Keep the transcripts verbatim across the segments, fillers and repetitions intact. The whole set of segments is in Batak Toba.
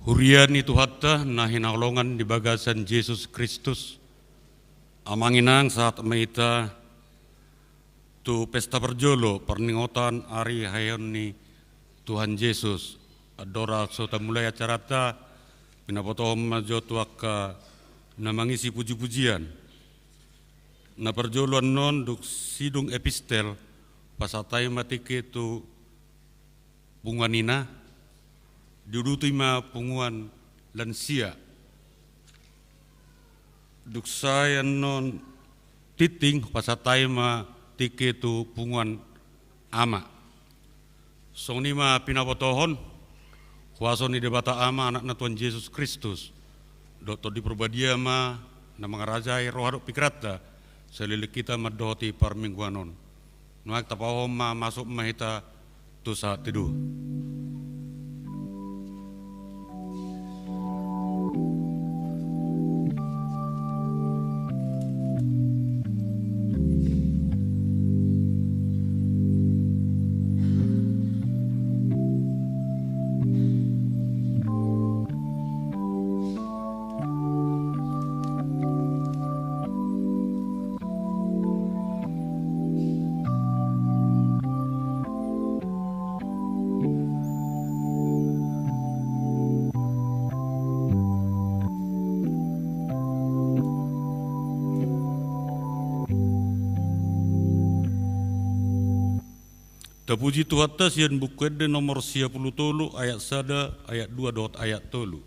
Huria ni Tuhanta na hinaholongan di bagasan Jesus Kristus, amang inang, sahat ma hita tu pesta parjolo parningotan ari haheheon ni Tuhan Jesus. Andorang so tamulai acaranta, pinabotohon ma jo tu angka na mangisi pujipujian. Na parjolo annon dung sidung epistel, pasahat hami ma tingki tu punguan ina, diuduti ma punguan lansia. Dung sae annon tingting, pasahat hami ma tingki tu punguan ama. Songon i ma pinabotohon, huaso ni Debata Ama, Anakna Tuhan Jesus Kristus, dohot Tondi Parbadia ma na mangarajai roha dohot pingkiranta, saleleng hita mandohoti parmingguan on. Nuaeng tapaohom ma, masuk ma hita tu sahat teduh. Tapuji Tuhanta sian Buku Ende nomor sia pulu tolu, ayat sada, ayat dua dohot ayat tolu.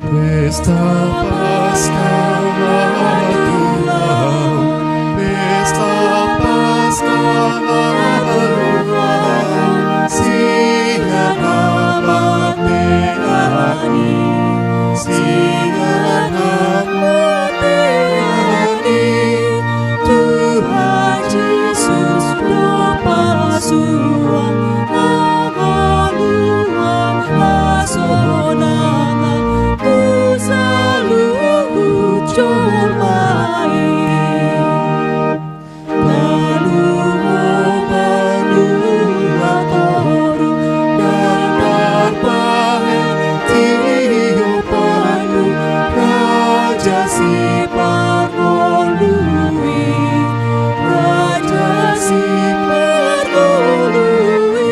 Pesta Paskah ma tulang, pesta Paskah ma tulang, sian na mate hami, sian na mate hami, Tuhan Jesus do pasuang, hamaluan hasonangan tu saluhut jolma i. Paluho banua toru, na tarbahen tiopanmu, Raja Siparngolu i, Raja Siparngolu i,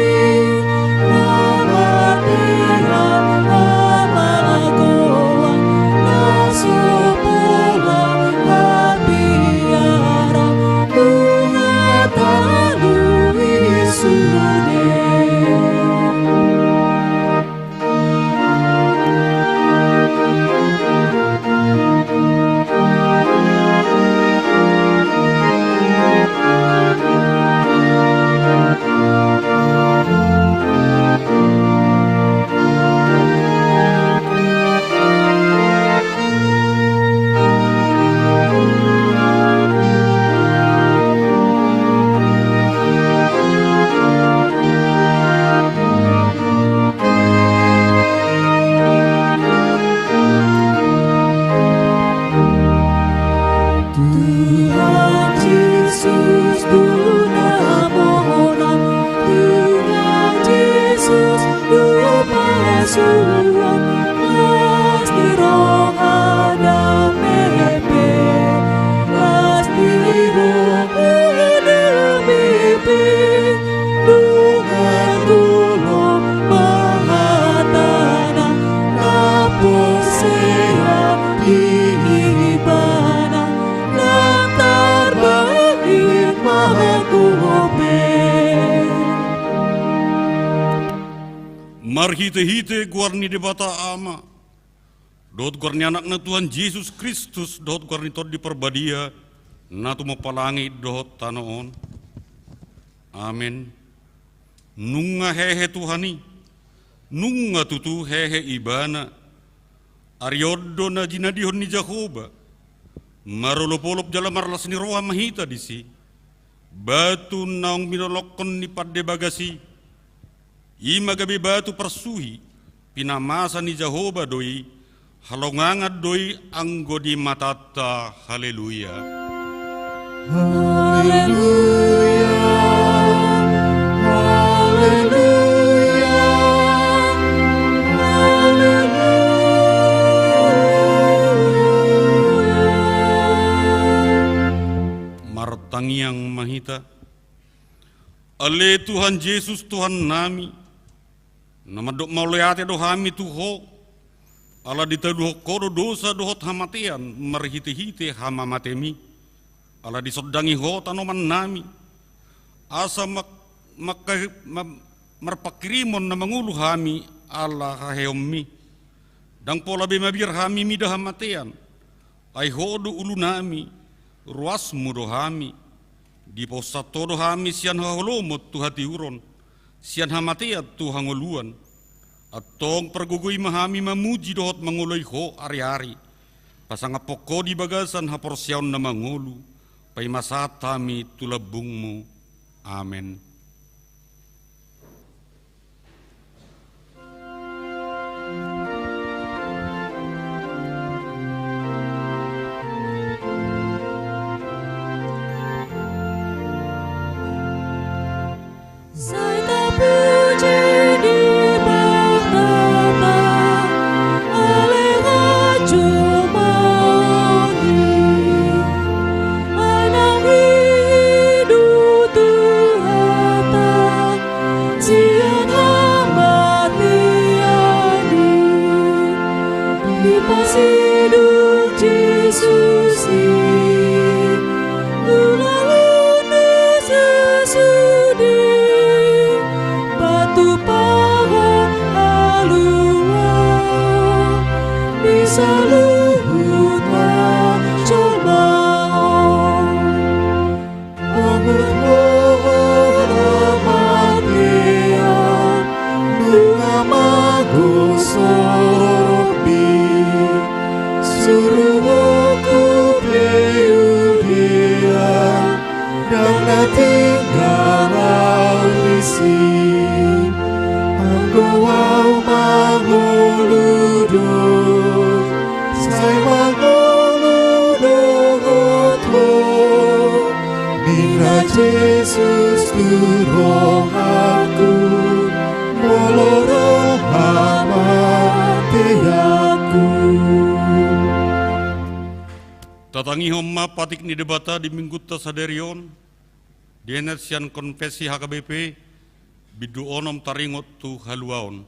na martean hamagoan, na so pola habiaran, nunga talu i sude. Tuhan Jesus do na monang, Tuhan Jesus do pasuang, las ni roha dame pe, las ni roha dame pe. Nunga dolok ma hatana, na porsea di Ibana, na tarbahen ma goar pe. Marhitehite goar ni Debata Ama, dohot goar ni Anakna Tuhan Jesus Kristus, dohot goar ni Tondi Parbadia, na tumompa langit dohot tano on. Amen. Nunga hehe Tuhan i, nunga tutu hehe Ibana. Ari on do na jinadihon ni Jahowa, Marolopolop jala marlas ni roha ma hita disi. Batu naung binolongkon ni pande bagas i, i ma gabe batu parsuhi, pinamasa ni Jahowa do i, halongangan do i anggo di matanta. Haleluya. Haleluya. Haleluya. Haleluya. Martangiang ma hita. Ale Tuhan Jesus, Tuhannami, na mandok mauliate do hami tu Ho, ala ditaluhon Ho do dosa dohot hamatean marhitehite hamamatemi, ala disondangi Ho tanomannami, asa mak-, maka-, ma-, marpanghirimon na mangolu hami ala haheheonmi. Ndang pola be mabiar hami mida hamatean, ai Ho do ulunami, ruasmu do hami. Dipausat Ho do hami sian haholomon tu hatiuron, sian hamatean tu hangoluan. Antong pargogoi ma hami mamuji dohot mangoloi Ho ariari, pasangaphon Ho di bagasan haporseaon na mangolu, paima sahat hami tu lambungmu. Amen. Sai tapuji Debata ale Raja Mangihut, ai na hidup Tuhanta sian hamatean i. Dipasidung Jesus i, ulaon ni Jesus i, patupaon haluaon di saluhut jolma on. Panguhum hamatean, nunga mago sorobin, suruhonku pe Yudea, ndang na tinggal ahu disi. Anggo ahu mangolu do, sai mangolu dohot Ho, ninna Jesus tu rohangku, molo ro hamateanku. Tatangihon ma patik ni Debata di Minggunta sadari on, dienet sian Konfesi H K B P, bindu onom, taringot tu haluaon.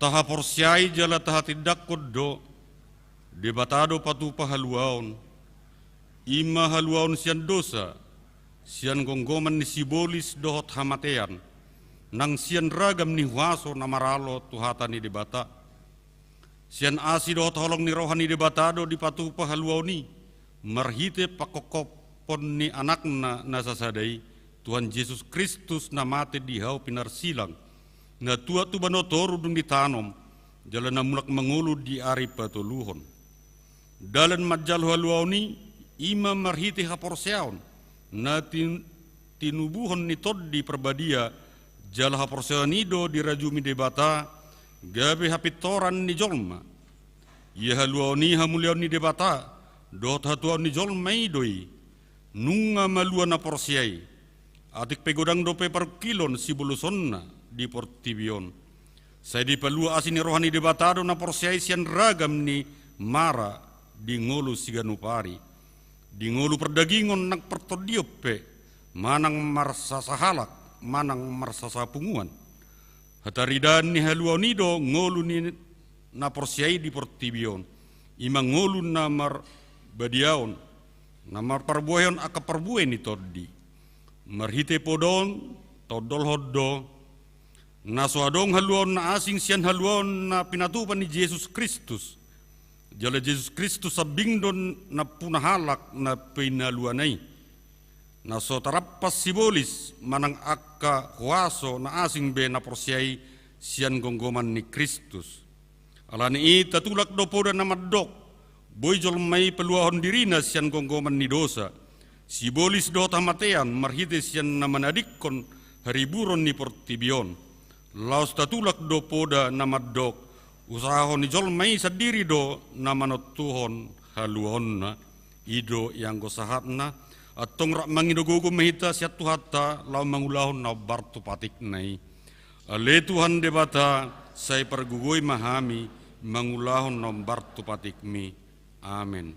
Tahaporseai jala tahatindangkon do, Debata do patupa haluaon, i ma haluaon sian dosa, sian gomgoman ni sibolis dohot hamatean, nang sian ragam ni huaso na maralo tu hata ni Debata. Sian asi dohot holong ni roha ni Debata do dipatupa haluaon i, marhite pangkophopon ni Anakna na sasada i, Tuhan Jesus Kristus, na mate di hau pinarsilang, na tuat tu banua toru dung ditanom, jala na mulak mangolu di ari patoluhon. Dalan manjalo haluaon i, i ma marhite haporseaon, na tin-, tinubuhon ni Tondi Parbadia, jala haporseaon i do dirajumi Debata, gabe hapintoran ni jolma. Ia haluaon i hamuliaon ni Debata, dohot hatuaon ni jolma i do i, nunga malua na porsea i. Atik pe godang dope parungkilon sibolusonna di portibi on, sai dipalua asi ni roha ni Debata do na porsea i sian ragam ni mara di ngolu siganup ari, di ngolu pardagingon nang partondion pe, manang marsasahalak, manang marsasapunguan. Hataridaan ni haluaon i do ngolu ni na porsea i di portibi on, i ma ngolu na marbadiaon, na marparbuehon angka parbue ni tondi. Marhite poda on, taondolhon do, na so adong haluaon na asing sian haluaon na pinatupa ni Jesus Kristus. Jala Jesus Kristus sambing do nampuna halak na pinaluana i. Na so tarampas sibolis manang angka huaso na asing be na porsea i sian gomgoman ni Kristus. Ala ni i tatulak do poda na mandok, Boi jolma i paluahon dirina sian gomgoman ni dosa, sibolis dohot hamatean marhite sian na manadingkon hariburon ni portibi on. Laos tatulak do poda na mandok, usahahon ni jolma i sandiri do na manontuhon haluaonna. I do ianggo sahatna. Antong rap mangido gogo ma hita sian Tuhanta laho mangulahon na hombar tu patikna i. Ale Tuhan Debata, sai pargogoi ma hami mangulahon na hombar tu patikmi. Amen.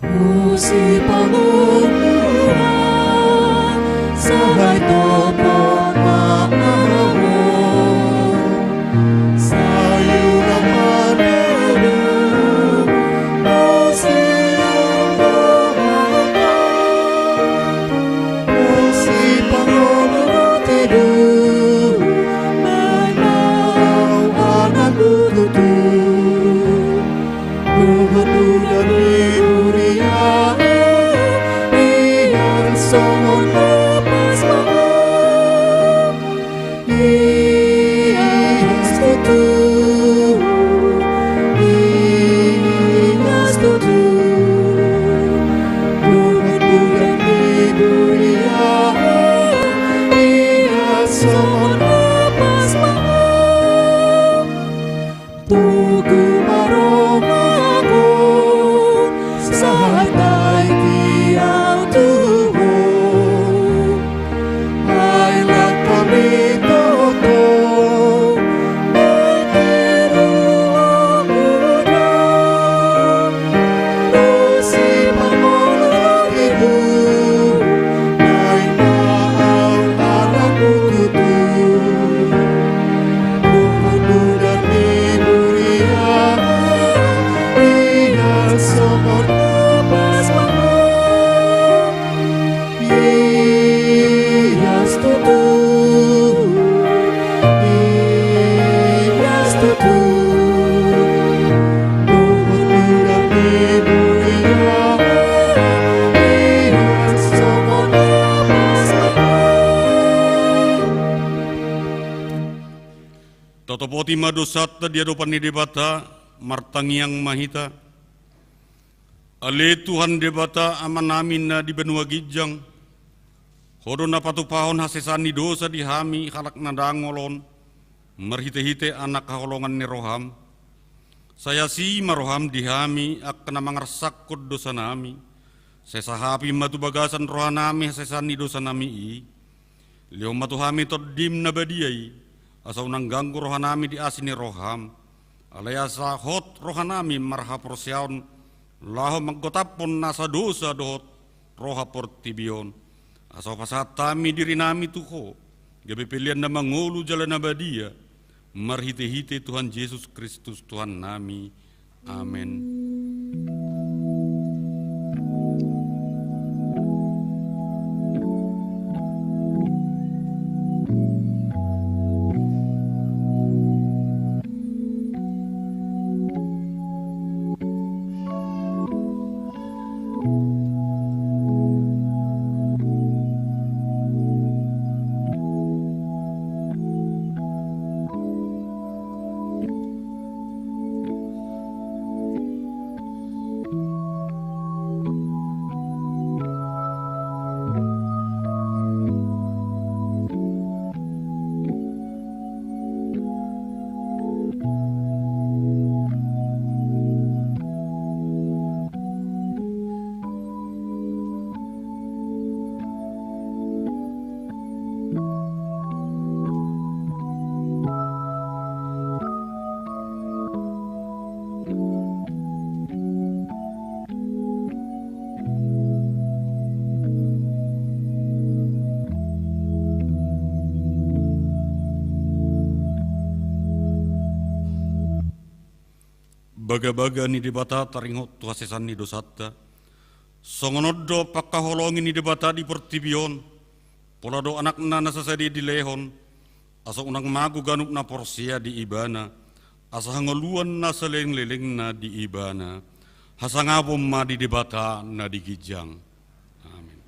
Husi panguruan sai topot ma ahu. Sai unang mandudu, husi umbahan, husi panguruan tidu, menau anak tutu. Tuhan, Tuhan di huria, ia songon na pas ma. Ia setuju, ia setuju. Tuhan, Tuhan di huria, ia songon na pas ma. Tugu ma rohangku, sai dao au tu Ho. Ai lam hami tongtong, manghiru Ho muna. Husi pangolu tibu, naeng ma au anak tutu. Tuhan, Tuhan di huria, ia songon na pas ma. Ia setuju, ia setuju. Tuhan, Tuhan di huria, ia songon na pas ma. Tatopoti ma dosanta di adopan ni Debata. Martangiang ma hita. Ale Tuhan Debata, Amanami na di banua ginjang, Ho do na patupahon hasesaan ni dosa di hami halak na dangol on, marhitehite Anak haholongan ni roham. Sai asi ma roham di hami angka na mangarsakhon dosanami. Sai sahapi ma tu bagasan rohanami hasesaan ni dosanami i. Lehon ma tu hami Tondim na badia i, asa unang ganggu rohanami di asi ni roham. Alai asa hot rohanami marhaporseaon laho manggotaphon nasa dosa dohot roha portibi on. Asa hupasahat hami dirinami tu Ho, gabe pelean na mangolu jala na badia, marhitehite Tuhan Jesus Kristus Tuhannami. Amen. Bagabaga ni Debata taringot tu hasesaan ni dosanta. Songon on do pangkaholongi ni Debata di portibi on, pola do Anakna na sasadia i dilehon, asa unang mago ganup na porsea di Ibana, asa hangoluan na salelenglelengna di Ibana. Hasangapon ma di Debata na di ginjang. Amen.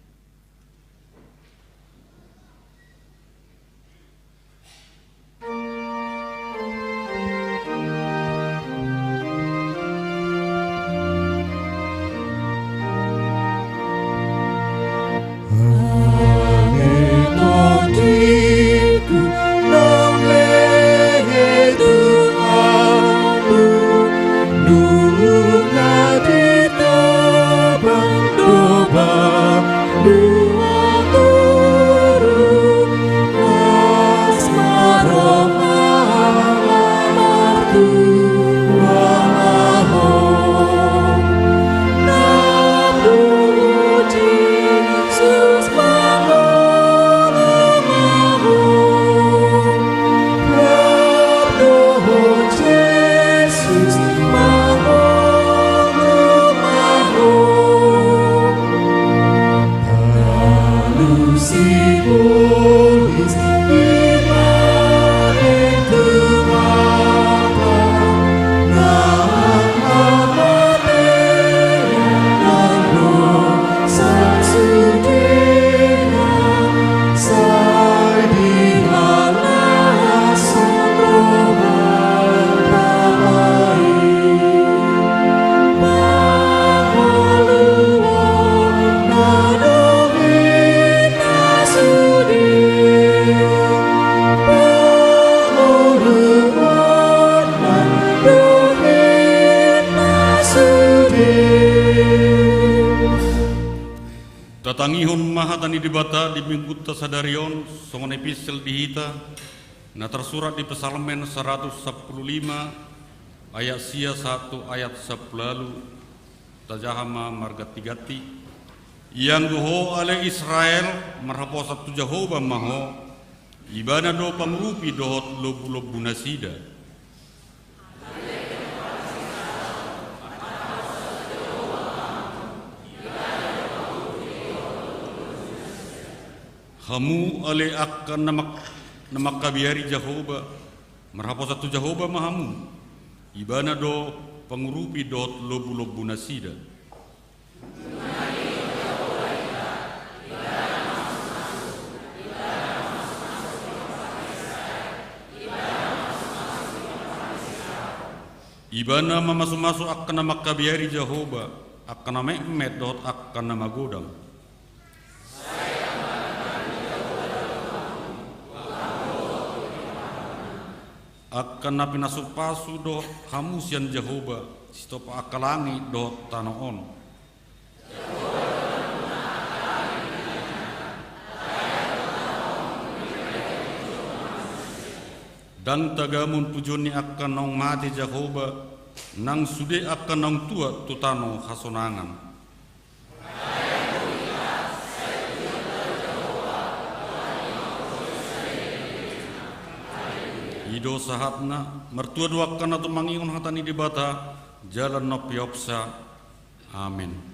Tatangihon ma hata ni Debata di Minggunta sadari on, songon na ipinsel di hita, na tarsurat di Psalmen saratus sampulu lima, ayat sia sahat tu ayat sampulu ualu. Tajaha ma marganti-ganti. Ianggo ho ale Israel, marhaposan tu Jahowa ma ho, Ibana do pangurupi dohot lombu-lombu nasida. Hamu ale angka na mak-, na mangkabiari Jahowa, marhaposan tu Jahowa ma hamu. Ibana do pangurupi dohot lombu-lombu nasida. Ibana mamasu-masu angka na mangkabiari Jahowa, angka na metmet dohot angka na magodang. Angka na pinasu-pasu do hamu sian Jahowa, sitopot angka langit dohot tano on. Ndang tagamon pujon ni angka naung mate Jahowa, nang sude angka naung tua tu tano hasonangan. I do sahatna, martua do angka na tumangion hata ni Debata, jala na piopsa. Amen.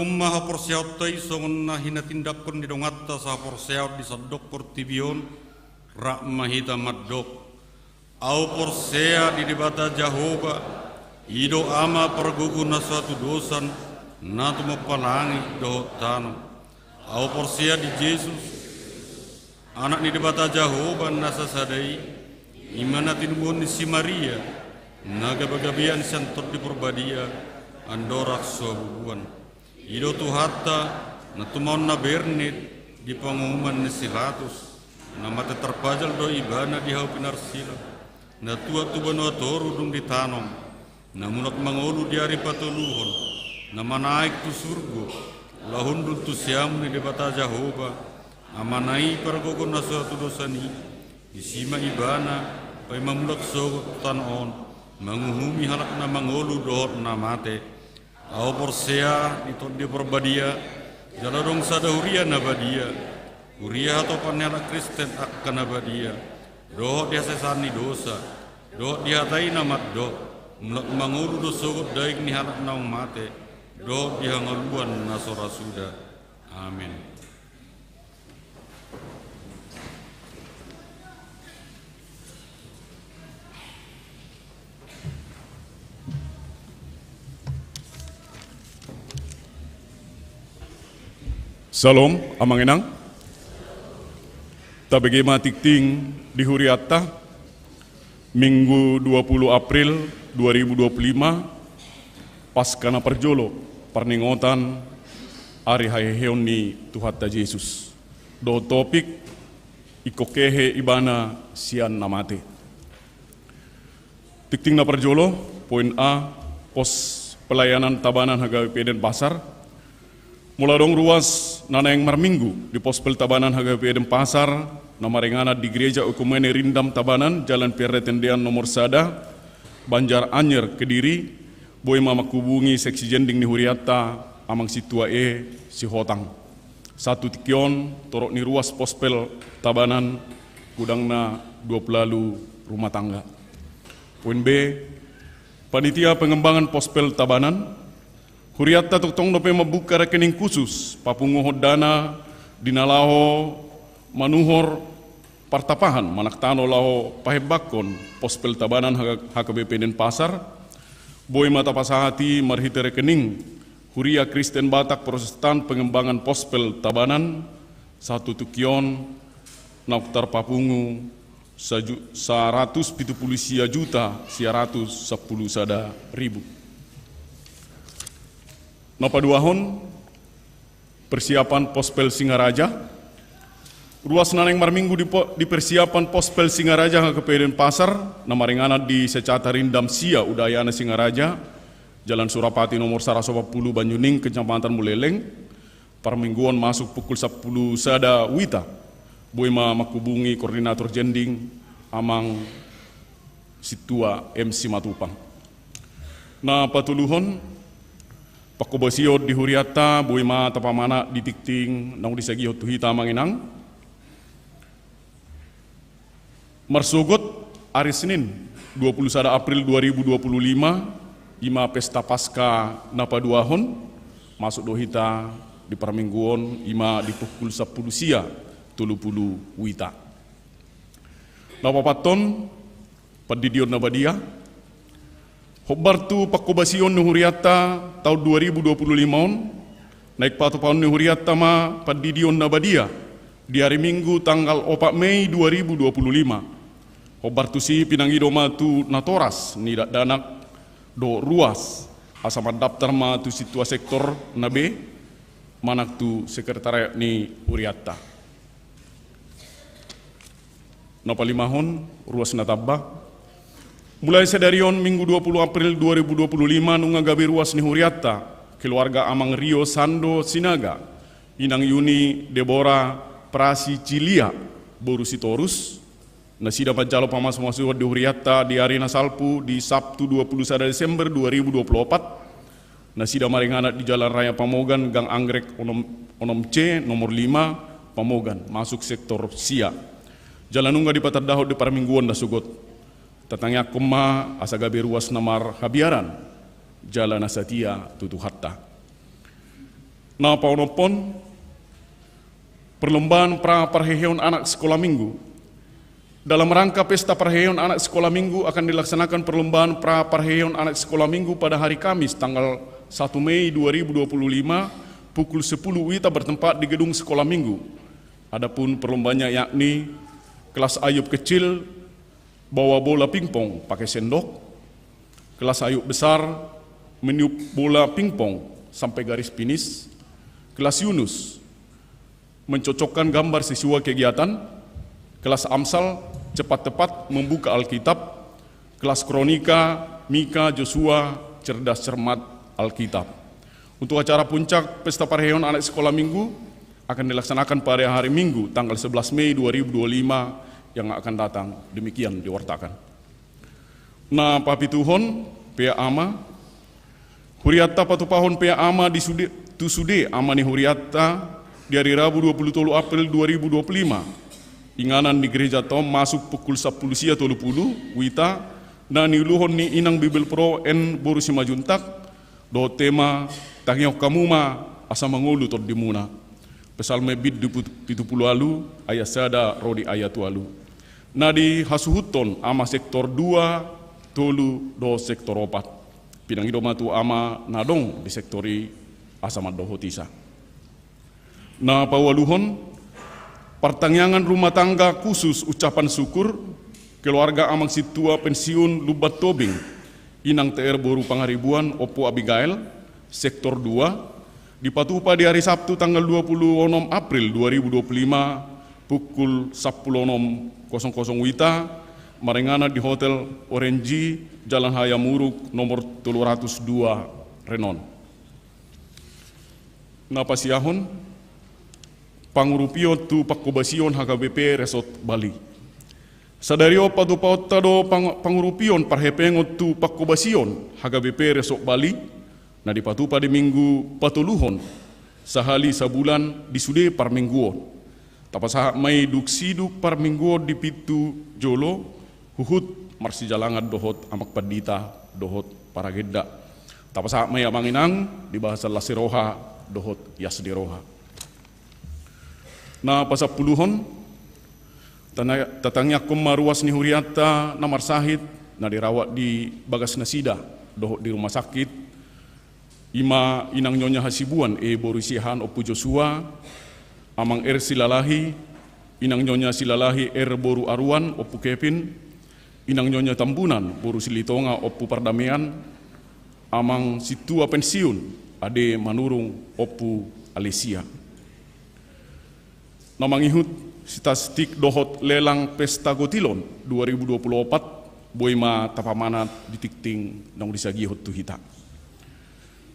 Umma haporseaonta i songon na hinatindanghon ni donganta sahaporseaon di sandok portibi on, rap ma hita mandok. Ahu porsea di Debata Jahowa, i do Ama pargogo na so hatudosan, na tumompa langit dohot tano. Ahu porsea di Jesus, Anak ni Debata Jahowa na sasada i, i ma na tinubuhon ni si Maria, na gabagabean sian Tondi Parbadia, andorang so habubuhan. I do Tuhanta, na tumaon na bernit di panguhuman ni si Pilatus, na mate tarpajal do ibana di hau pinarsilang, na tuat tu banua toru dung ditanom, na mulak mangolu di ari patoluhon, na manaek tu surgo, laho hundul tu siamun ni Debata Jahowa, Amana i pargogo na so hatudosan i, disi ma ibana, paima mulak sogot tu tano on, manguhumi halak na mangolu dohot na mate. Ahu porsea di Tondi Parbadia, jala adong sada huria na badia, huria hatopan ni halak Kristen angka na badia, dohot di hasesaan ni dosa, dohot di hata i na mandok, mulak mangolu do sogot daging ni halak naung mate, dohot di hangoluan na so ra suda. Amin. Syalom, amang inang. Tabege ma tingting di hurianta, Minggu dua puluh April dua ribu dua puluh lima, Paskah na parjolo, parningotan ari haheheon ni Tuhanta Jesus. Dohot topik, ingkon hehe ibana sian na mate. Tingting na parjolo, poin A, pos pelayanan Tabanan H K B P Denpasar. Molo adong ruas na naeng marminggu di pos pel Tabanan H K B P Denpasar, na maringanan di Gereja Oikumene Rindam Tabanan, Jalan P R Tendean nomor sada, Banjar Anyer, Kediri, boi ma manghubungi seksi jending ni hurianta, Amang Sintua E Sihotang. Sahat tu tingki on, torop ni ruas pos pel Tabanan, godangna dua puluh ualu rumah tangga. Poin B, panitia pengembangan pos pel Tabanan, hurianta tongtong dope mambuka rekening khusus, papunguhon dana di na laho manuhor partapahan, manang tano laho pahembangkon pos pel Tabanan H-, H K B P Denpasar, boi ma tapasahat i marhite rekening Huria Kristen Batak Protestan Pengembangan Pos pel Tabanan, sahat tu tingki on naung tarpapungu saju-, saratus pitu pulu sia juta sia ratus sampulu sada ribu. Na paduahon, persiapan pos pel Singaraja. Ruas na naeng marminggu di po-, di persiapan pos pel Singaraja H K B P Denpasar, na maringanan di Secata Rindam sia, Udayana Singaraja, Jalan Surapati nomor saratus opat pulu Banyuning, Kecamatan Buleleng. Parmingguon masuk pukul sampulu sada wita. Boi ma manghubungi koordinator jending, Amang Sintua M Simatupang. Na patoluhon, panghobasion di hurianta, boi ma tapamanat di tingting naung disagihon tu hita, amang inang. Marsogot ari Senin, dua puluh sada April dua ribu dua puluh lima, i ma pesta Paskah na paduahon, masuk do hita di parmingguon, i ma di pukul sampulu sia tolu pulu wita. Na paopathon, pandidion na badia. Hombar tu panghobasion ni hurianta taon dua ribu dua puluh lima on, naeng patupahon ni hurianta ma pandidion na badia di ari Minggu tanggal opat Mei dua ribu dua puluh lima. Hombar tusi pinangido ma tu natoras ni dakdanak dohot ruas, asa mandaptar ma tu sintua sektor na be, manang tu sekretariat ni hurianta. Na palimahon, ruas na tamba. Mulai sadari on Minggu dua puluh April dua ribu dua puluh lima nunga gabe ruas ni hurianta, keluarga Amang Rio Sando Sinaga, Inang Yuni Debora Prasicilia, boru Sitorus, nasida manjalo pamasumasuon di hurianta di ari na salpu di Sabtu dua puluh sada Desember dua ribu dua puluh opat, nasida maringanan di Jalan Raya Pamogan, Gang Anggrek onom, onom C, nomor lima, Pamogan, masuk sektor sia. Jala nunga dipatandahon di parmingguon na sogot. Tatangiangkon ma asa gabe ruas na marhabiaran, jala na satia tu Tuhanta. Na paonomhon, perlombaan pra parheheon anak sekolah minggu. Dalam rangka pesta parheheon anak sekolah minggu akan dilaksanakan perlombaan pra parheheon anak sekolah minggu pada hari Kamis tanggal satu Mei dua ribu dua puluh lima pukul sepuluh WITA bertempat di gedung sekolah minggu. Adapun perlombanya yakni kelas Ayub kecil bawa bola pingpong pakai sendok, kelas Ayub besar meniup bola pingpong sampai garis finish, kelas Yunus mencocokkan gambar sesuai kegiatan, kelas Amsal cepat-cepat membuka Alkitab, kelas Kronika, Mika, Josua cerdas cermat Alkitab. Untuk acara puncak pesta parheheon anak sekolah minggu akan dilaksanakan pada hari Minggu tanggal sebelas Mei dua ribu dua puluh lima yang akan datang. Demikian diwartakan. Na papituhon, Pea Ama. Huriatta patupahon Pea Ama di sude, tu sude ama ni huriatta di ari Rabu dua puluh tolu April dua ribu dua puluh lima. Inganan di Gereja Tom masuk pukul sampulu sia tolu pulu WITA na niuluhon ni Inang Bibelvrouw N boru Simanjuntak, dohot tema, tangihon hamu ma asa mangolu tondimuna. Psalmen bindu pitu pulu ualu ayat sada ro di ayat ualu. Na dihasuhuthon ama sektor dua, tolu dohot sektor opat. Pinangido ma tu ama na adong di sektor i asa mandohoti sa. Na paualuhon, partangiangan rumah tangga khusus ucapan syukur keluarga Amang Sintua Pensiun Lumban Tobing, Inang T R boru Pangaribuan, Ompu Abigail, sektor dua, dipatupa di hari Sabtu tanggal dua pulu onom April dua ribu dua pulu lima pukul sampulu onom kosong kosong WITA, maringanan di Hotel Orange, Jalan Hayam Wuruk, nomor tolu ratus dua, Renon. Na pasiahon, pangurupion tu pangkobasion H K B P Resort Bali. Sadari on patupaonta do pang-, pangurupion parhepengon tu pangkobasion H K B P Resort Bali, na dipatupa di Minggu patoluhon sahali sabulan di sude parmingguon. Tapasahat ma i dung sidung parmingguon di pintu jolo, huhut marsijalangan dohot amang pandita dohot paragenda. Tapasahat ma i amang inang di bagasan las ni roha dohot ias ni roha. Na pasampuluhon, tana-, tatangiangkon ma ruas ni hurianta na marsahit, na dirawat di bagas nasida dohot di rumah sakit, i ma Inang Nyonya Hasibuan E boru Siahaan Ompu Josua, Amang R Silalahi, Inang Nyonya Silalahi R boru Aruan Ompu Kevin, Inang Nyonya Tambunan boru Silitonga Ompu Pardamean, Amang Sintua Pensiun Ade Manurung Ompu Alesia. Na mangihut statistik dohot lelang pesta gotilon dua ribu dua pulu opat, boi ma tapamanat di tingting naung disagihon tu hita.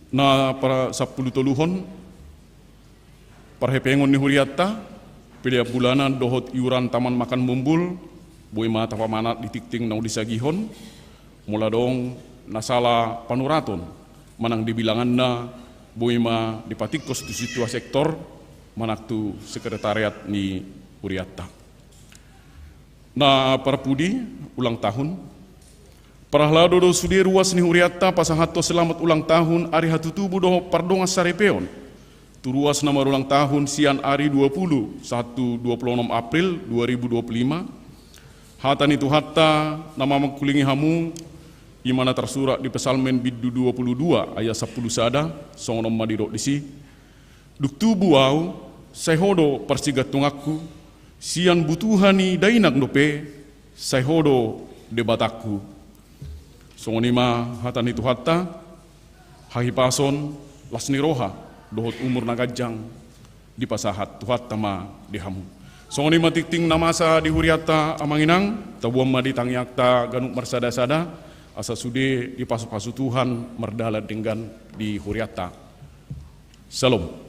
Na pasampulu toluhon, parhepengon ni hurianta, pelean bulanan dohot iuran taman makan mumbul, boi ma tapamanat di tingting naung disagihon. Molo adong na sala panuraton manang di bilanganna, boi ma dipatingkos tu sintua sektor manang tu sekretariat ni hurianta. Na parpudi, ulang tahun. Parhalado do sude ruas ni hurianta pasahathon selamat ulang tahun ari hatutubu dohot pardongansaripeon tu ruas na marulang tahun sian ari dua pulu sahat tu dua pulu onom April dua ribu dua pulu lima. Hata ni Tuhanta na mamangkulingi hamu, i ma na tarsurat di Psalmen bindu dua pulu dua ayat sampulu sada, songon on ma didok disi: Dung tubu ahu, sai Ho do parsigantonganku, sian butuha ni dainang dope, sai Ho do Debatangku. Songon i ma hata ni Tuhanta, hahipason, las ni roha dohot umur na ganjang dipasahat Tuhanta ma di hamu. Songon i ma tingting na masa di hurianta amang inang, taboan ma di tangiangta ganup marsada-sada, asa sude dipasupasu Tuhan mardalan denggan di hurianta. Syalom.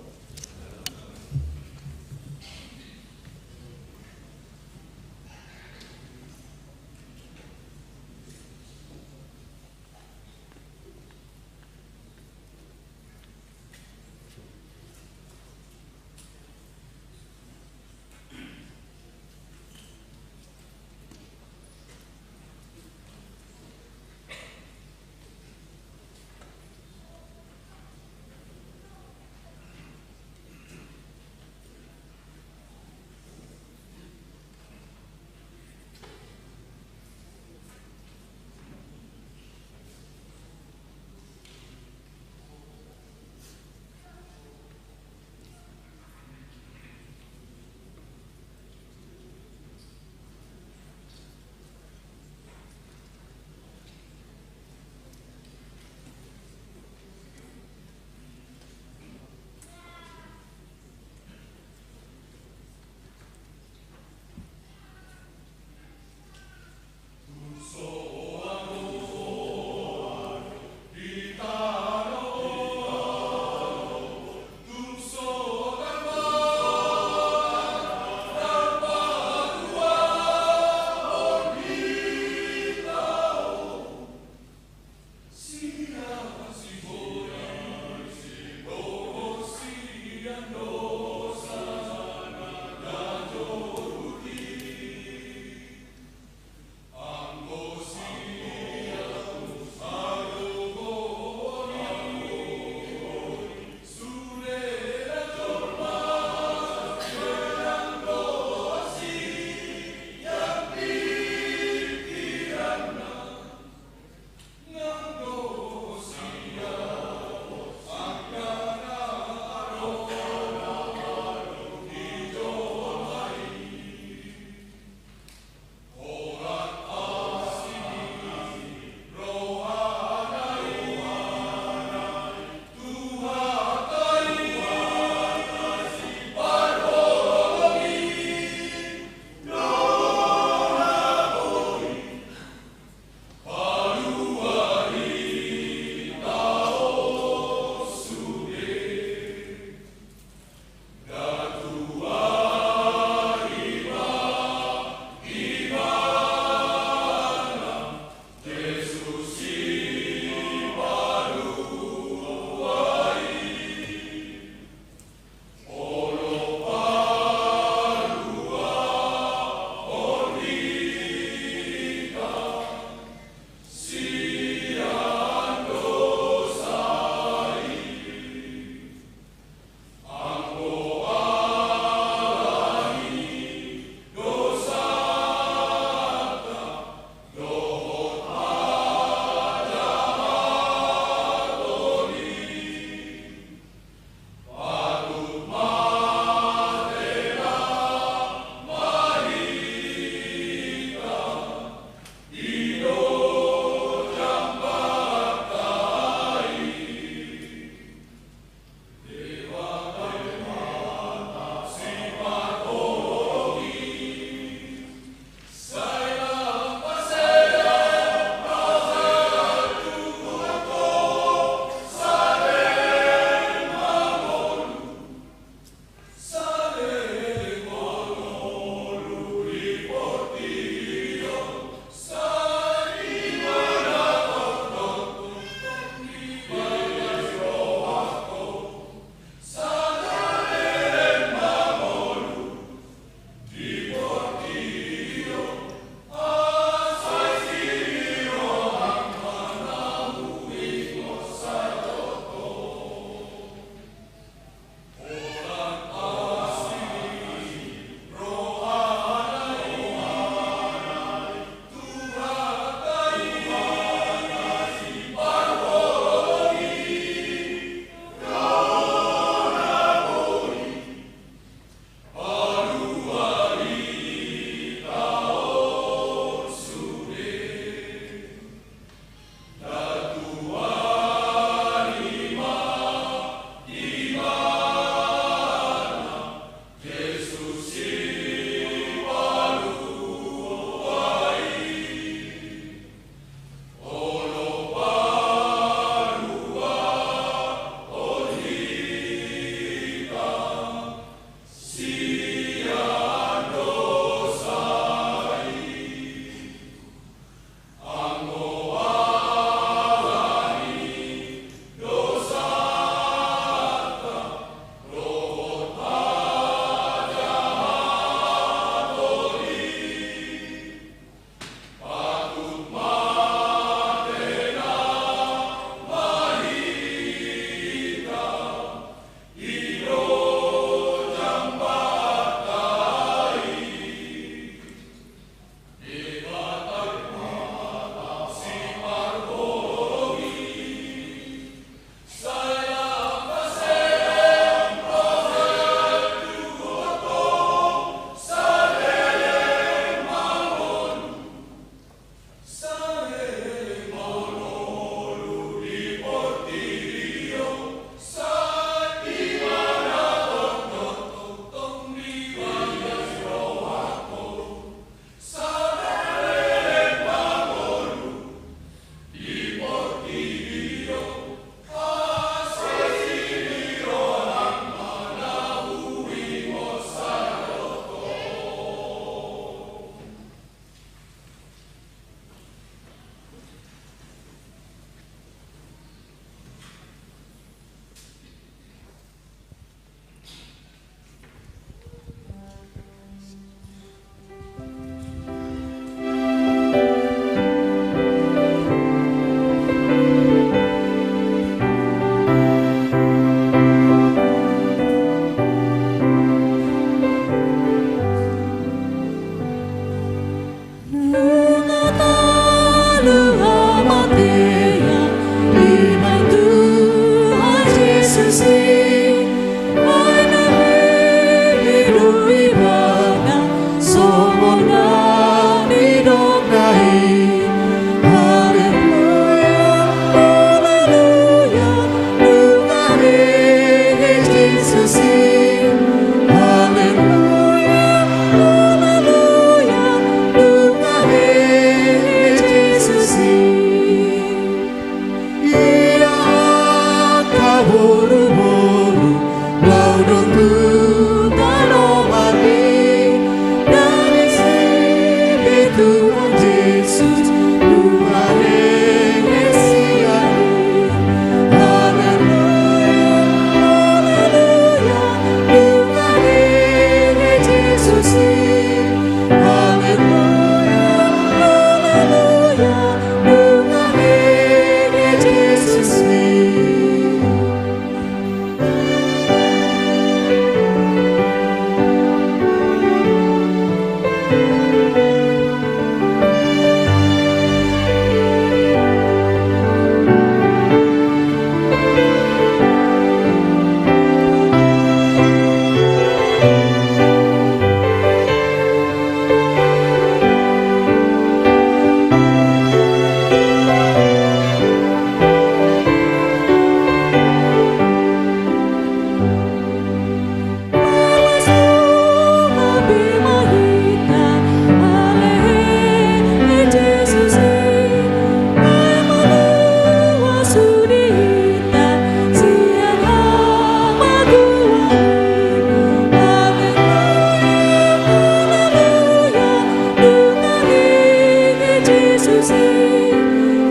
Jesus i.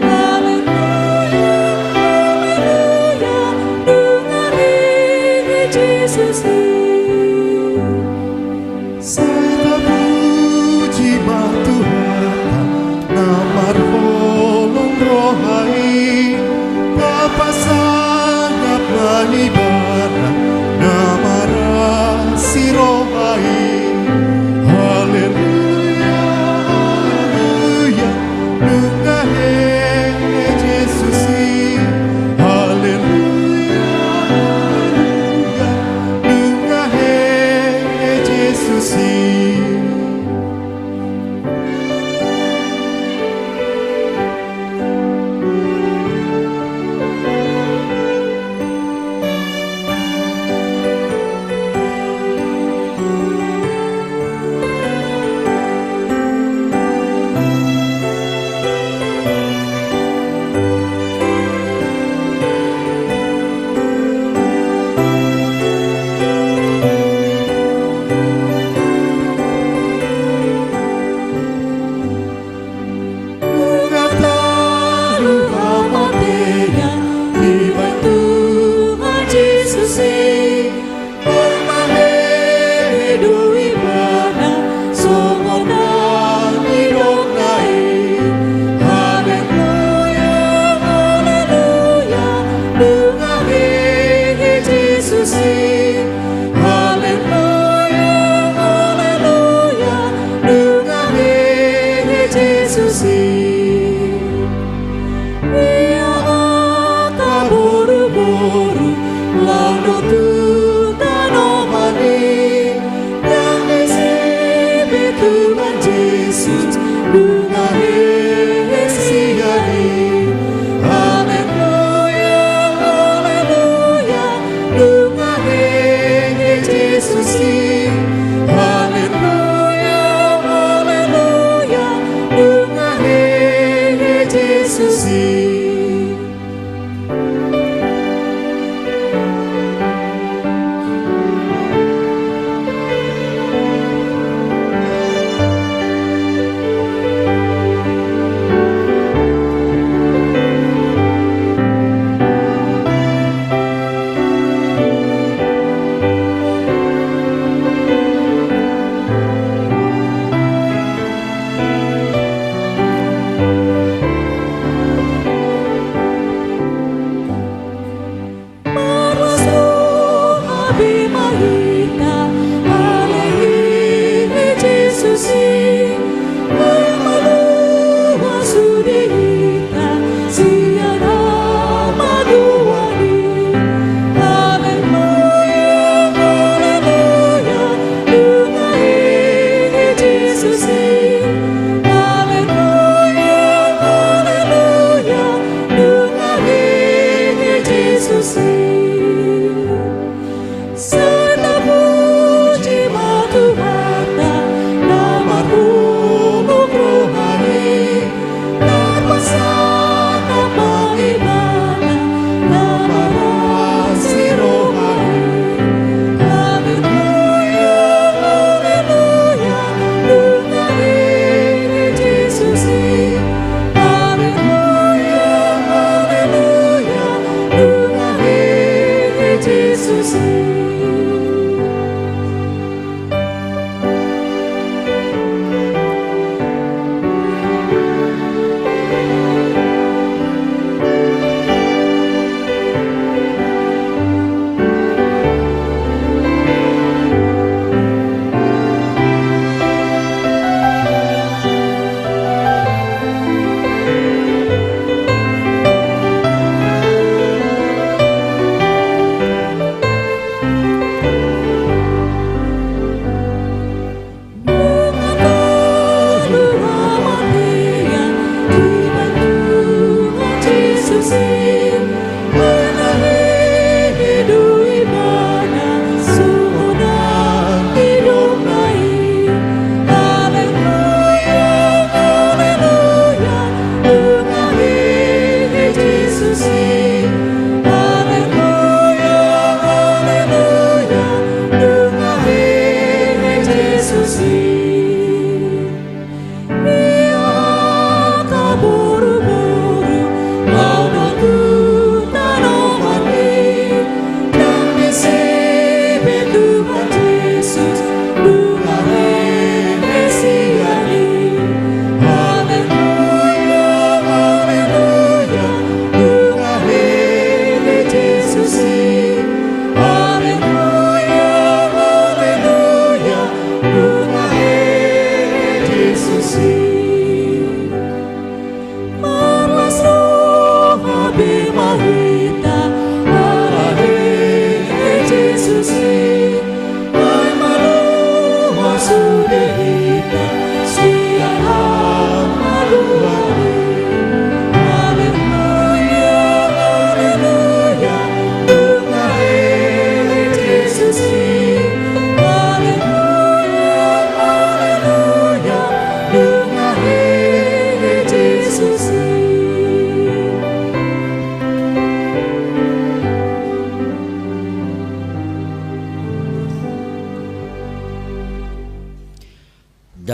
Haleluya, haleluya, nunga hehe Jesus i. Sai tapuji ma Tuhanta na marholong roha i, tapasangap ma Ibana na marasi roha i. Haleluya, haleluya, nunga hehe Jesus i. Haleluya, haleluya, nunga hehe Jesus i. Nunga talu hamatean dibahen Tuhan Jesus i, nunga hehe do Ibana songon na nidokna i. Haleluya, haleluya, nunga hehe Jesus i. Haleluya, haleluya, nunga hehe Jesus i. Ia angka boruboru laho tu tano Bani, nang disi pe Tuhan Jesus nunga hehe sian i. Haleluya, haleluya, nunga hehe Jesus i. Haleluya, haleluya, nunga hehe Jesus i.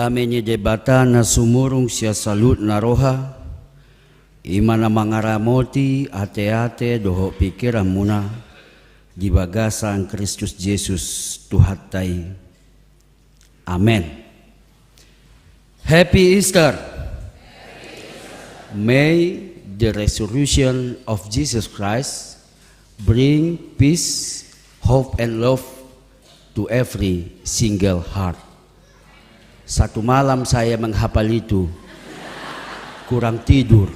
Dame ni Debata na sumurung sian saluhutna roha, i ma na mangaramoti ateate dohot pingkiranmuna di bagasan Kristus Jesus Tuhanta i. Amen. Happy Easter. May the resurrection of Jesus Christ bring peace, hope, and love to every single heart. Satu malam saya menghafal itu. Kurang tidur.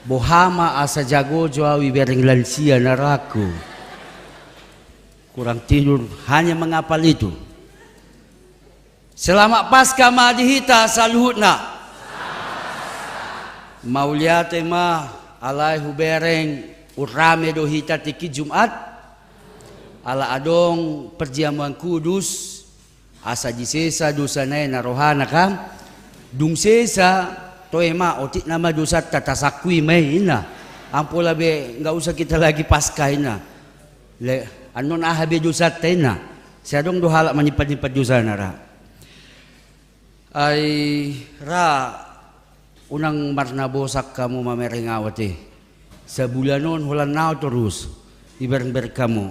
Boha ma asa jago jo au ibereng lansia na raku. Kurang tidur hanya menghafal itu. Selamat Paskah ma di hita saluhutna. Mauliate ma, alai hubereng, rame do hita tingki Jumat. Ala adong perjamuan kudus, asa disesa dosa nai na rohana kan. Dung sesa, toe ma otik nama dosanta tasangkui ma i inna. Ampola be nggak usah kita lagi Paskah inna. Le, annon aha be dosanta inna. Sai adong do halak manimpat-nimpat dosana ra. Ai ra, unang marnabosak hamu mamereng au ate. Sabulan on holan au torus ibereng-bereng hamu.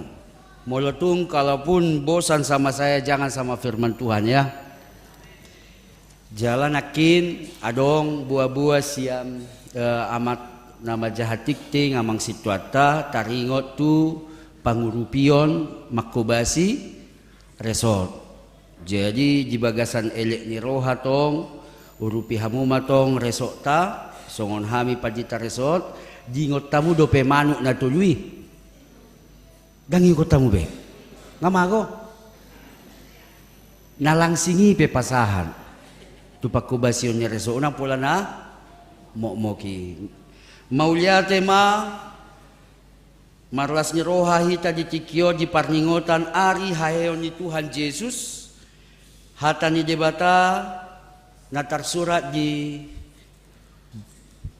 Molo tung kalaupun bosan sama saya, jangan sama firman Tuhan ya. Jala nangkin adong boa-boa sian, eh, amak na manjaha tingting, amang sintuanta, taringot tu pangurupion mangkobasi resort. Jadi di bagasan elek ni roha tong, urupi hamu ma tong resortta, songon hami pandita resort, diingot hamu dope manuk na tolu i. Ndang ingot hamu be. Nga mago. Na langsing i pe pasahat tu pangkobasion ni resort, unang pola na mokmok i. Mauliate ma, marlas ni roha hita di tingki on di parningotan ari haheheon ni Tuhan Jesus. Hata ni Debata na tarsurat di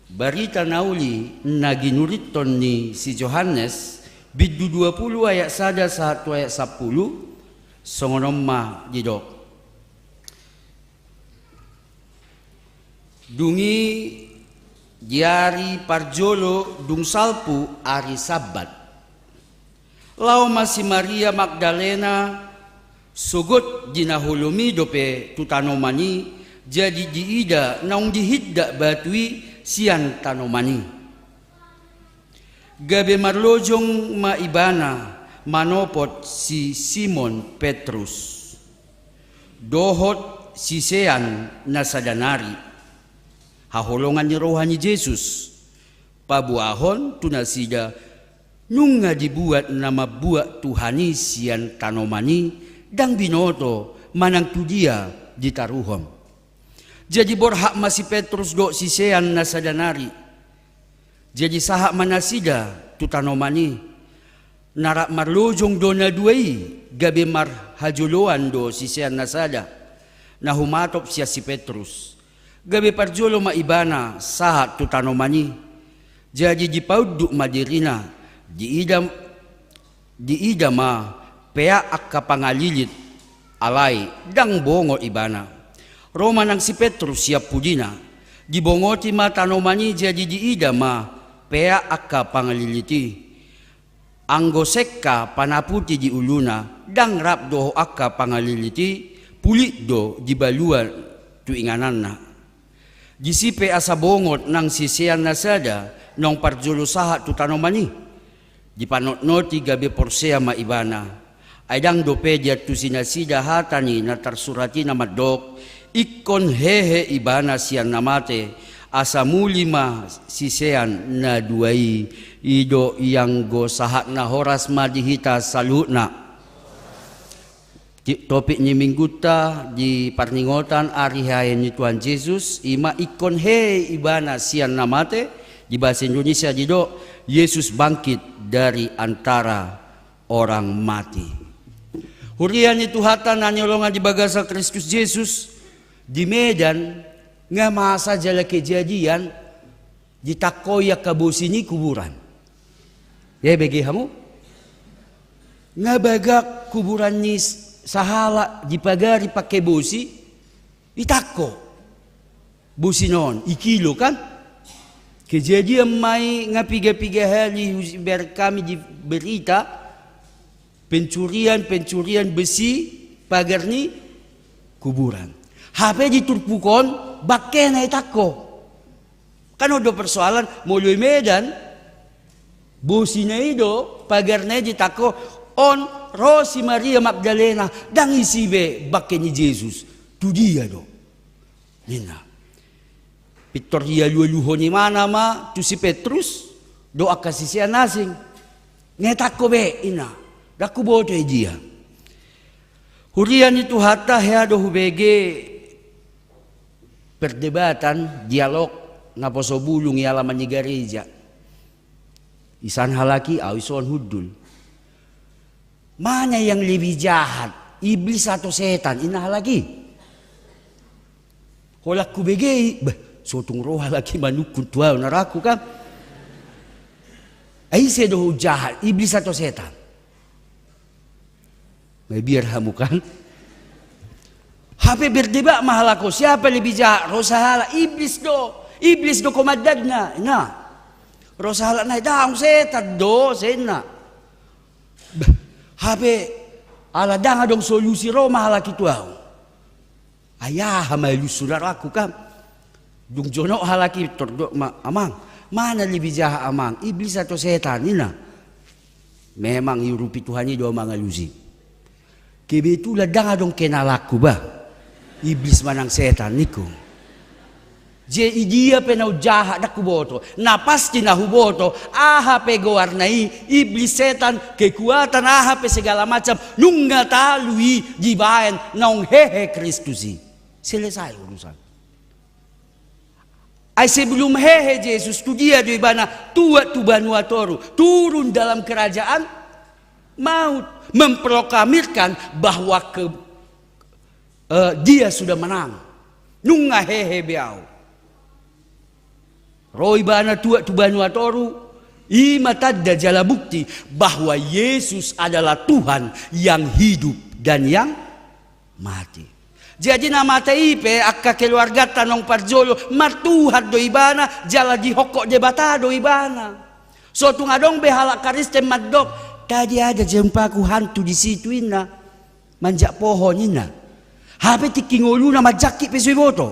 Barita na Uli na ginuriton ni si Johannes, bindu dua pulu ayat sada sahat tu ayat sampulu, songon on ma didok. Dung i di ari parjolo dung salpu ari Sabbat. Laho ma si Maria Magdalena, sogot di na holom i dope tu tanoman i, jadi diida naung dihindak batu i sian tanoman i. Gabe marlojong ma ibana manopot si Simon Petrus dohot sisean na sada nari, haholongan ni roha ni Jesus, paboahon tu nasida nunga dibuat na mambuat Tuhan i sian tanoman i, ndang binoto manang tu dia ditaruhon. Jadi borhat ma si Petrus dohot sisean na sada nari. Jadi sahat ma nasida tu tanoman i. Na rap marlojong do na dua i, gabe marhajoloan do sisean na sada, na humatop sian si Petrus. Gabe parjolo ma ibana sahat tu tanoman i. Jadi dipaunduk ma dirina, diida, diida ma peak angka pangalilit, alai ndang bongot ibana. Ro ma nang si Petrus sian pudina, dibongoti ma tanoman i, jadi diida ma peak angka pangalilit i. Anggo sengka panaputi di uluna, ndang rap dohot angka pangalilit i, pulik do dibaluan tu ingananna. Disi pe asa bongot nang sisean na sada naung parjolo sahat tu tanoman i. Dipanotnoti gabe porsea ma ibana. Ai ndang dope diantusi nasida hata ni na tarsurat i na mandok, ingkon hehe ibana sian na mate, asa muli ma sisean na dua i. I do ianggo sahat. Na horas ma di hita saluhutna. Ti-, topik ni minggunta di parningotan ari haheheon ni Tuhan Jesus, i ma ingkon hehe ibana sian na mate, di bahasa Indonesia didok, Yesus bangkit dari antara orang mati. Huria ni Tuhanta na hinaholongan di bagasan Kristus Jesus, di Medan, nga masa jala kejadian, ditangkoi angka bosi ni kuburan. Ya, bege hamu? Nga bagak kuburan ni s-, sahalak dipagari pake bosi, Itangko. Bosina on, ikilo kan? Kejadian ma i nga piga-piga hali husibar hami di berita, pencurian, pencurian besi pagar ni kuburan. Hape di turpuk on, bangkena itangko. Kan on do persoalan, molo i Medan, bosina i do, pagarna i ditangko, on ro si Maria Magdalena, ndang isi be bangke ni Jesus, tu dia do. Ninna. Pintor dialualuhon imana ma tu si Petrus, dohot angka sisean asing. Nga itangko be, ninna. Ndang huboto i dia. Huria ni Tuhanta, hea do hubege perdebatan, dialog, naposo bulung di alaman ni gareja. Isan halak i, au ison hundul. Mana yang lebih jahat, iblis atau setan, ninna halak i. Holan hubege i, bah, so tung ro halak i manungkun tu au, ninna rohangku kan. Ai ise do jahat, iblis atau setan? Mabiar hamu kan? Hape berdebat ma halak on, siapa lebih jahat, ro sahalak, iblis do, iblis do komandanna, ninna. Ro sahalak nai, ndang, setan do, ninna. Bah, hape ala ndang adong solusi, ro ma halak i tu au. Ai aha ma alusna, ninna rohangku kan. Dung jonok halak i, tordok ma, amang, mana lebih jahat amang, iblis atau setan, ninna. Memang diurupi Tuhan i do amang alusi. Kebetulan ndang adong kenalanku bah, iblis manang setan ningku. Jadi dia pe naung jahat ndang huboto. Na pasti na huboto, aha pe goarna i, iblis, setan, kekuatan, aha pe segala macam, nunga talu i dibaen naung hehe Kristus i. Selesai urusan. Ai sebelum hehe Jesus, tu dia do ibana tuat tu banua toru, turun dalam kerajaan maut, memproklamirkan bahwa ke, eh, dia sudah menang. Nunga hehe be au. Ro ibana tuat tu banua toru, i ma tanda jala bukti bahwa Yesus adalah Tuhan yang hidup dan yang mate. Jadi na mate i pe angka keluarganta naung parjolo, martuhan do ibana, jala dihophop Debata do ibana. So tung adong be halak Kristen mandok, tadi ada jempaku hantu di situ, ninna. Manjak pohon, ninna. Hape tingki ngoluna manjangkit pe so diboto.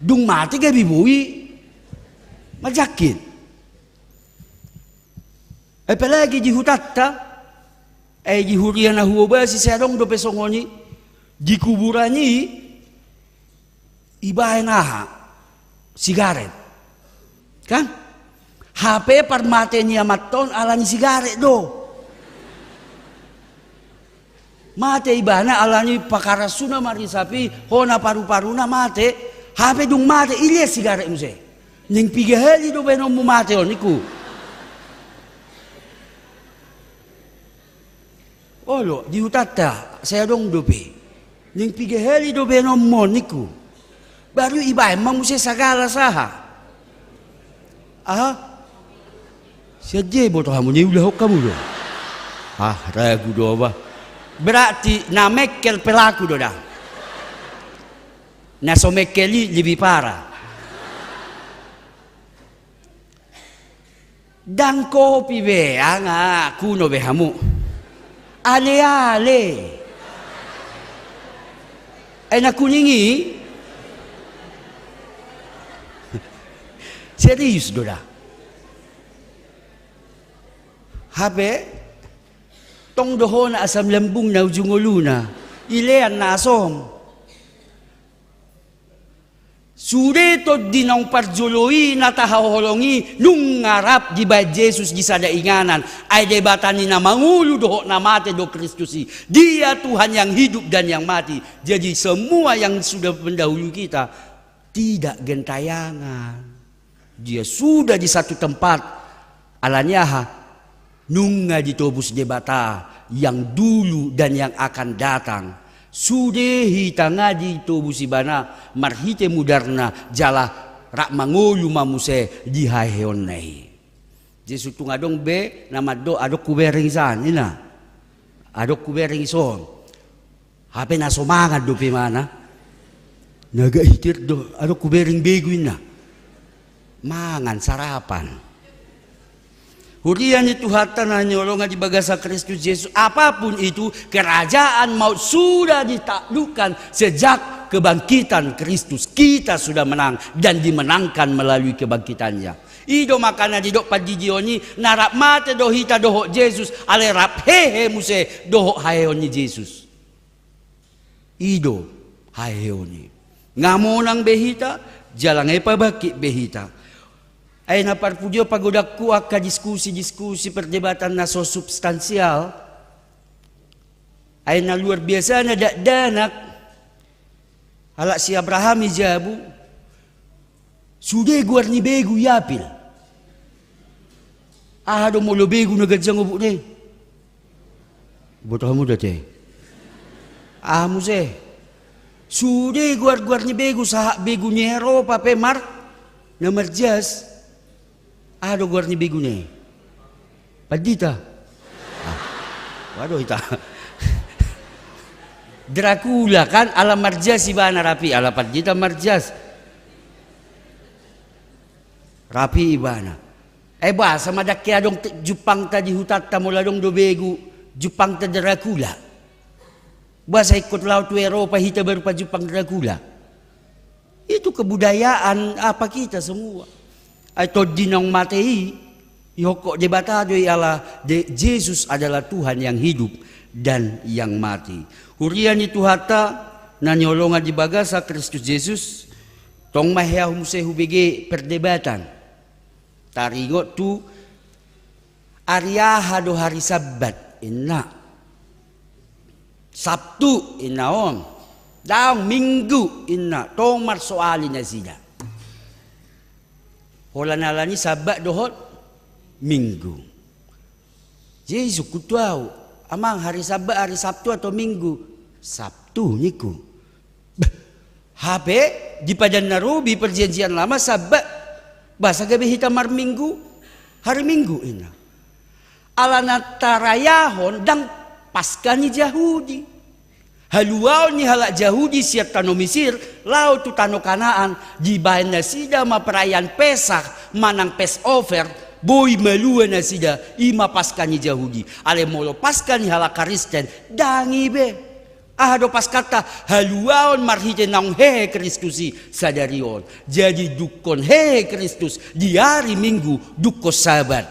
Dung mate gabe boi manjangkit. Apalagi di hutanta, eh, di huria na huobasi sai adong dope songon i, di kuburan i, ibaen aha? Sigaret. Kan? Hape parmate ni amanta on ala ni sigaret do. Mate ibana ala ni pakarasuna marisap i, hona paruparuna mate, hape dung mate, ilehon sigaret muse. Naeng piga hali do baenonmu mate on, ningku. Olo, di hutanta, sai adong dope. Naeng piga hali do baenonmu on, ningku. Baru ibaen ma muse sagalas aha. Aha? Sian dia iboto hamu, naeng ulahon hamu do. Ah, ragu do bah. Berarti na mengkel pelaku do da. Na so mengkel i lebih parah. Ndang kopi be, anga kuno be hamu. Ale-ale. Eh, na kuning i. Serius do da. Hape tong do hona asam lambungna, ujung ngoluna. Ilehon na asom. Sude tondi naung parjolo i na tahaholongi, nunga rap dibaen Jesus di sada inganan. Ai Debata ni na mangolu dohot na mate do Kristus i. Dia Tuhan yang hidup dan yang mati. Jadi semua yang sudah mendahului kita tidak gentayangan. Dia sudah di satu tempat. Ala ni aha? Nunga ditobus Debata yang dulu dan yang akan datang. Sude hita nga ditobus ibana marhite mudarna jala rap mangolu ma muse di haheheonna i. Jadi so tung adong be na mandok adong hubereng isan, ninna. Adong hubereng ison. Hape na so mangan dope ibana. Na agak hitir do, adong hubereng begu inna. Mangan sarapan. Huria ni Tuhanta na hinaholongan di bagasan Kristus Jesus, apapun itu, kerajaan maut sudah ditaklukkan sejak kebangkitan Kristus. Kita sudah menang dan dimenangkan melalui kebangkitannya. I do makana didok pandidion i, na rap mate do hita dohot Jesus, alai rap hehe muse dohot haheheon ni Jesus. I do haheheon i. Nga monang be hita, jala nga pabangkit be hita. Ai na parpudi on, pagodangku angka diskusi-diskusi, perdebatan na so substansial. Ai na luar biasa na dakdanak. Halak si Abraham i jabu. Sude goar ni begu i apel. Aha do molo begu na ganjang obukna i? Boto hamu da te. Aha muse? Sude goar-goar ni begu, sahat begu ni Eropa pe mar, na marjas. Aha do goar ni beguna i? Pandita. Ah, waduh, ita. Dracula kan, ala marjas ibana, rapi, ala pandita marjas. Rapi ibana. Eh, boasa ma ndang adong te-, jumpangta di hutanta molo adong do begu, jumpangta Dracula? Boasa ingkon laho tu Eropa hita baru pajumpang Dracula? Itu kebudayaan apa kita semua? Ai tondi naung mate i, ihophop Debata do i, ala de-, Jesus adalah Tuhan yang hidup dan yang mati. Huria ni Tuhanta na hinaholongan di bagasan Kristus Jesus, tong ma hea muse hubege perdebatan. Taringot tu ari aha do hari Sabbat, inna. Sabtu, inna on. Daong, Minggu, inna. Tong marsoali nasida. Holan alani Sabbat dohot Minggu. Jadi sungkun tu ahu, "Amang, hari Sabbat, hari Sabtu atau Minggu?" "Sabtu," ningku. Bah, hape di Padan na Robi, Perjanjian Lama, Sabbat. Boasa gabe hita marminggu? Hari Minggu, inna. Ala na tarayahon ndang Paskah ni Jahudi. Haluaon ni halak Jahudi sian tano Misir, laho tu tano Kanaan, dibahen nasida ma perayaan Pesah, manang Passover, boi malua nasida, i ma Paskah ni Jahudi. Alai molo Paskah ni halak Kristen, ndang i be. Aha do Paskahta? Haluaon marhite naung hehe Kristus i sadari on. Jadi dungkon hehe Kristus di ari Minggu, dungkon Sabbat.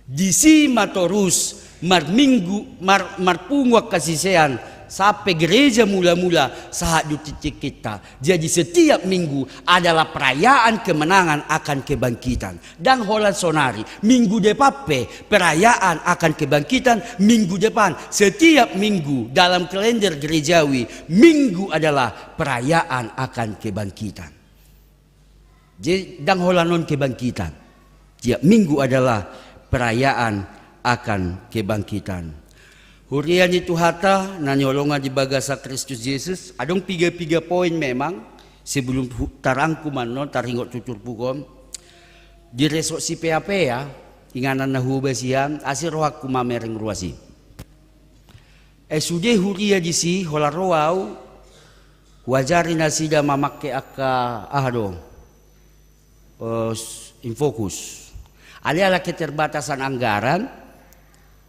Disi ma torus marminggu, mar-, marpungu angka sisean sampe gereja mula-mula sahat tu tingki-tingkinta. Jadi setiap Minggu adalah perayaan kemenangan akan kebangkitan. Ndang holan sonari, minggu depan pe perayaan akan kebangkitan, minggu depan, setiap Minggu dalam kalender gerejawi, Minggu adalah perayaan akan kebangkitan. Jadi, ndang holan on kebangkitan. Tiap Minggu adalah perayaan akan kebangkitan. Huria ni Tuhanta na hinaholongan di bagasan Kristus Jesus, adong piga-piga poin memang, sebelum hu-, tarangkum annon, taringot tu turpuk on. Di resort si Peapea, inganan na huobasi an, asi rohangku mamereng ruas i. Eh, sude huria disi, holan ro ahu, huajari nasida mamangke angka, aha do, eh, s-, infocus. Alai ala keterbatasan anggaran,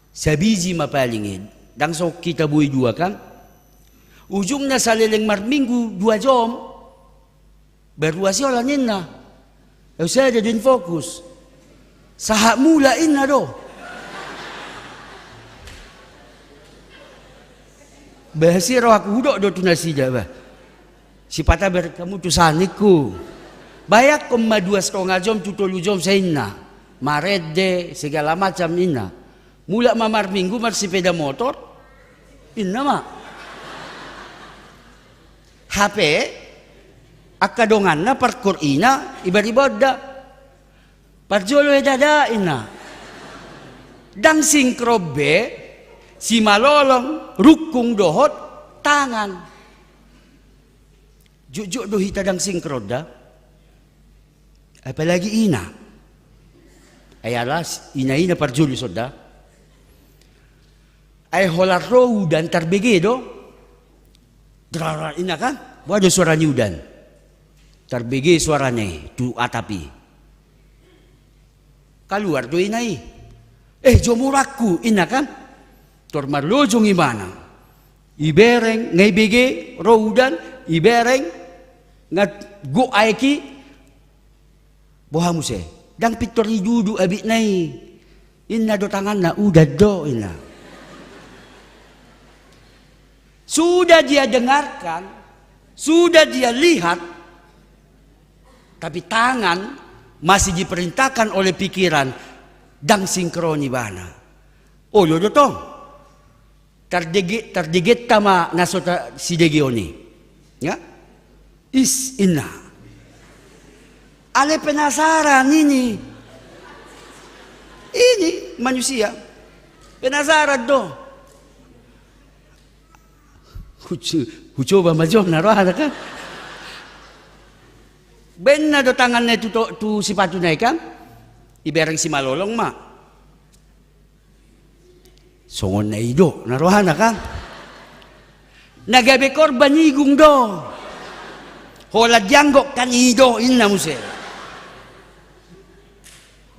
sabiji ma paling i, ndang so hita boi dua kan. Ujungna saleleng marminggu dua jom. Baru asi holan ninna. Eh, sada do infocus. Sahat mulak inna do. Bah, asi rohangku hudok do tu nasida, bah. Sipata bereng hamu tu sana ningku. Bayangkon ma dua setengah jom tu tolu jom sainna. Marende, segala macam inna. Mulak ma marminggu marsepeda motor. Inna ma. Hape, angka donganna parkor ina, ibar-ibar da. Parjolo eda da, inna. Ndang sinkron be, simalolong, rungkung dohot tangan. Jotjot do hita ndang sinkron da. Apalagi ina. Ai ala s-, ina-ina parjolo sonda. Ai holan ro udan tarbege do. Drara ina kan. Boha do suara ni udan? Tarbege suarana i tu atap i. Kaluar do ina i. "Eh, jo murangku," inna kan. Tor marlojong ibana. Ibereng, nga ibege ro udan, ibereng, nga gok aek i. "Boha muse? Ndang pintor idudu abitna i." Inna do tanganna, "Udan do," inna. Sudah dia dengarkan, sudah dia lihat, tapi tangan masih diperintahkan oleh pikiran, ndang sinkron ibana. Olo do tong. Tardege-, tardegetta ma na so ta-, sidegeon i. Ya? "Is," inna. Alai penasaran ini. Ini manusia. Penasaran do. Hucu-, hucoba ma jo na rohana kan. Baenna do tanganna i tu to-, tu sipatuna i kan. Ibereng simalolong ma. Songon na i do na rohana kan. Na gabe korban igung do. Holan dianggok kan i do, inna muse.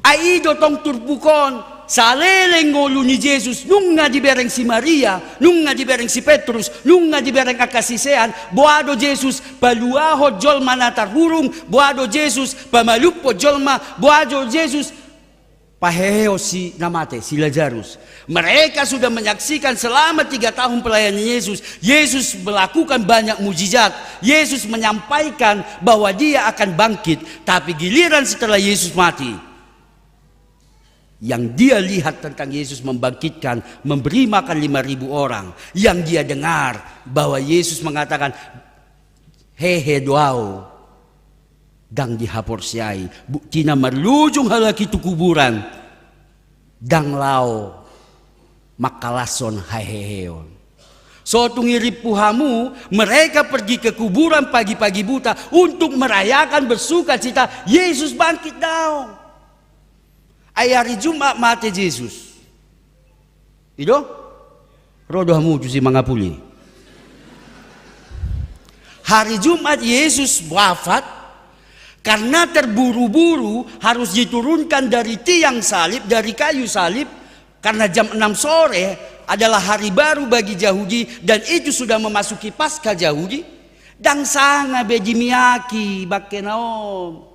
Ai i do tong turpuk on, saleleng ngolu ni Jesus, nunga dibereng si Maria, nunga dibereng si Petrus, nunga dibereng angka sisean, boha do Jesus paluahon jolma na tarhurung, boha do Jesus pamalumhon jolma, boha do Jesus pahehehon si na mate, si Lazarus. Mereka sudah menyaksikan selama tiga tahun pelayanan Yesus. Yesus melakukan banyak mujizat. Yesus menyampaikan bahwa Dia akan bangkit. Tapi giliran setelah Yesus mati, yang dia lihat tentang Yesus membangkitkan, memberi makan lima ribu orang, yang dia dengar bahwa Yesus mengatakan, "Hehe do Ahu," ndang dihaporseai. Buktina marlojong halak i tu kuburan, ndang laho mangkalashon haheheon. So tung irimpu hamu, mereka pergi ke kuburan pagi-pagi buta untuk merayakan bersukacita Yesus bangkit daong. Ai hari Jumat mate Jesus. I do? Ro do hamu tusi mangapuli. Hari Jumat Yesus wafat karena terburu-buru harus diturunkan dari tiang salib, dari kayu salib, karena jam enam sore adalah hari baru bagi Yahudi dan itu sudah memasuki Paskah Yahudi. Ndang sanga be dimiaki bangkena on.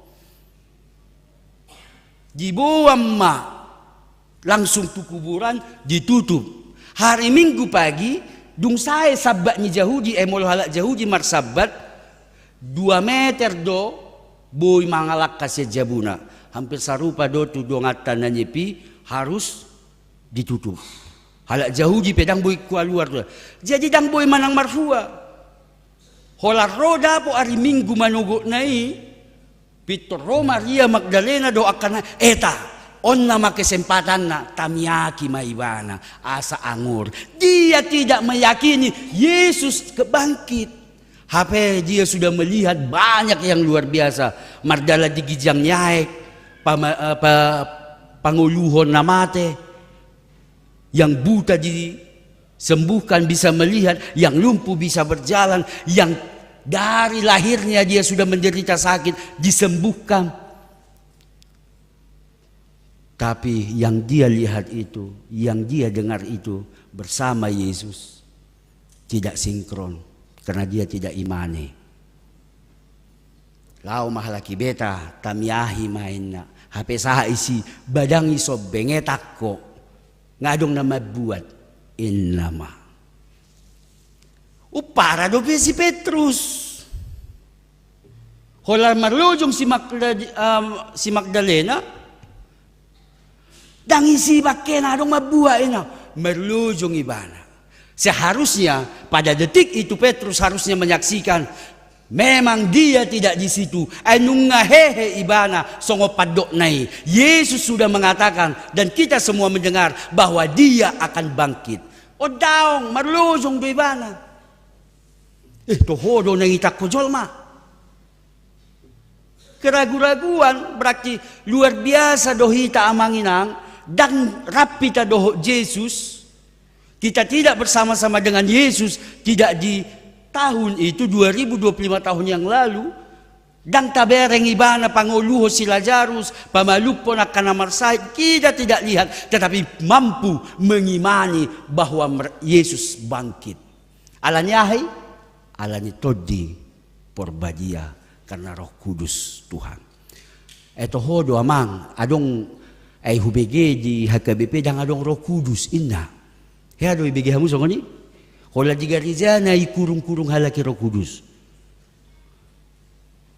Diboan ma langsung tu kuburan, ditutup. Hari Minggu pagi, dung sae Sabbat ni Jahudi, eh, molo halak Jahudi marsabbat, dua meter do boi mangalangka sian jabuna. Hampir sarupa do tu donganta na nyepi, harus ditutup. Halak Jahudi pe ndang boi kaluar do. Jadi ndang boi manang marhua. Holan ro dapot ari Minggu manogotna i, pintor ro Maria Magdalena dohot angka na, "Eta, on nama kesempatanna, tamiaki ma ibana, asa angur." Dia tidak meyakini Yesus ke-, bangkit. Hape dia sudah melihat banyak yang luar biasa. Mardalan di ginjang ni aek, pama-, eh, pa-, pangoluhon na mate, yang buta disembuhkan, bisa melihat, yang lumpuh bisa berjalan, yang dari lahirnya dia sudah menderita sakit, disembuhkan. Tapi yang dia lihat itu, yang dia dengar itu bersama Yesus tidak sinkron, karena dia tidak imani. Laho ma halak i, "Beta, tamiahi ma," inna. Hape sahat i si badang i sombeng, "Eta ho, nga adong na mambuat," inna ma. Umpara dope si Petrus. Holan marlojong si Magda-, em, si Magdalena, "Ndang isi bangkena adong mambuat," inna. Marlojong ibana. Seharusnya pada detik itu Petrus harusnya menyaksikan, memang dia tidak di situ. Ai nunga hehe ibana songon pandokna i. Yesus sudah mengatakan dan kita semua mendengar bahwa dia akan bangkit. On daong, marlojong do ibana. Eh, toho do na itangko jolma. Keragu-raguan berarti luar biasa do hita, amang inang, ndang rap hita dohot Jesus. Kita tidak bersama-sama dengan Yesus, tidak di tahun itu, dua ribu dua puluh lima tahun yang lalu, ndang tabereng ibana pangoluhon si Lazarus, pamalumhon angka na marsahit, kita tidak lihat, tetapi mampu mengimani bahwa mer-, Yesus bangkit. Ala ni aha i? Ala ni Tondi Porbadia, karena Roh Kudus Tuhan. Eh, toho do, Amang, adong, eh, hubege di H K B P ndang adong Roh Kudus, inna. Hea do ibege hamu songon i? Holan di gareja na ikurung-kurung halak i Roh Kudus.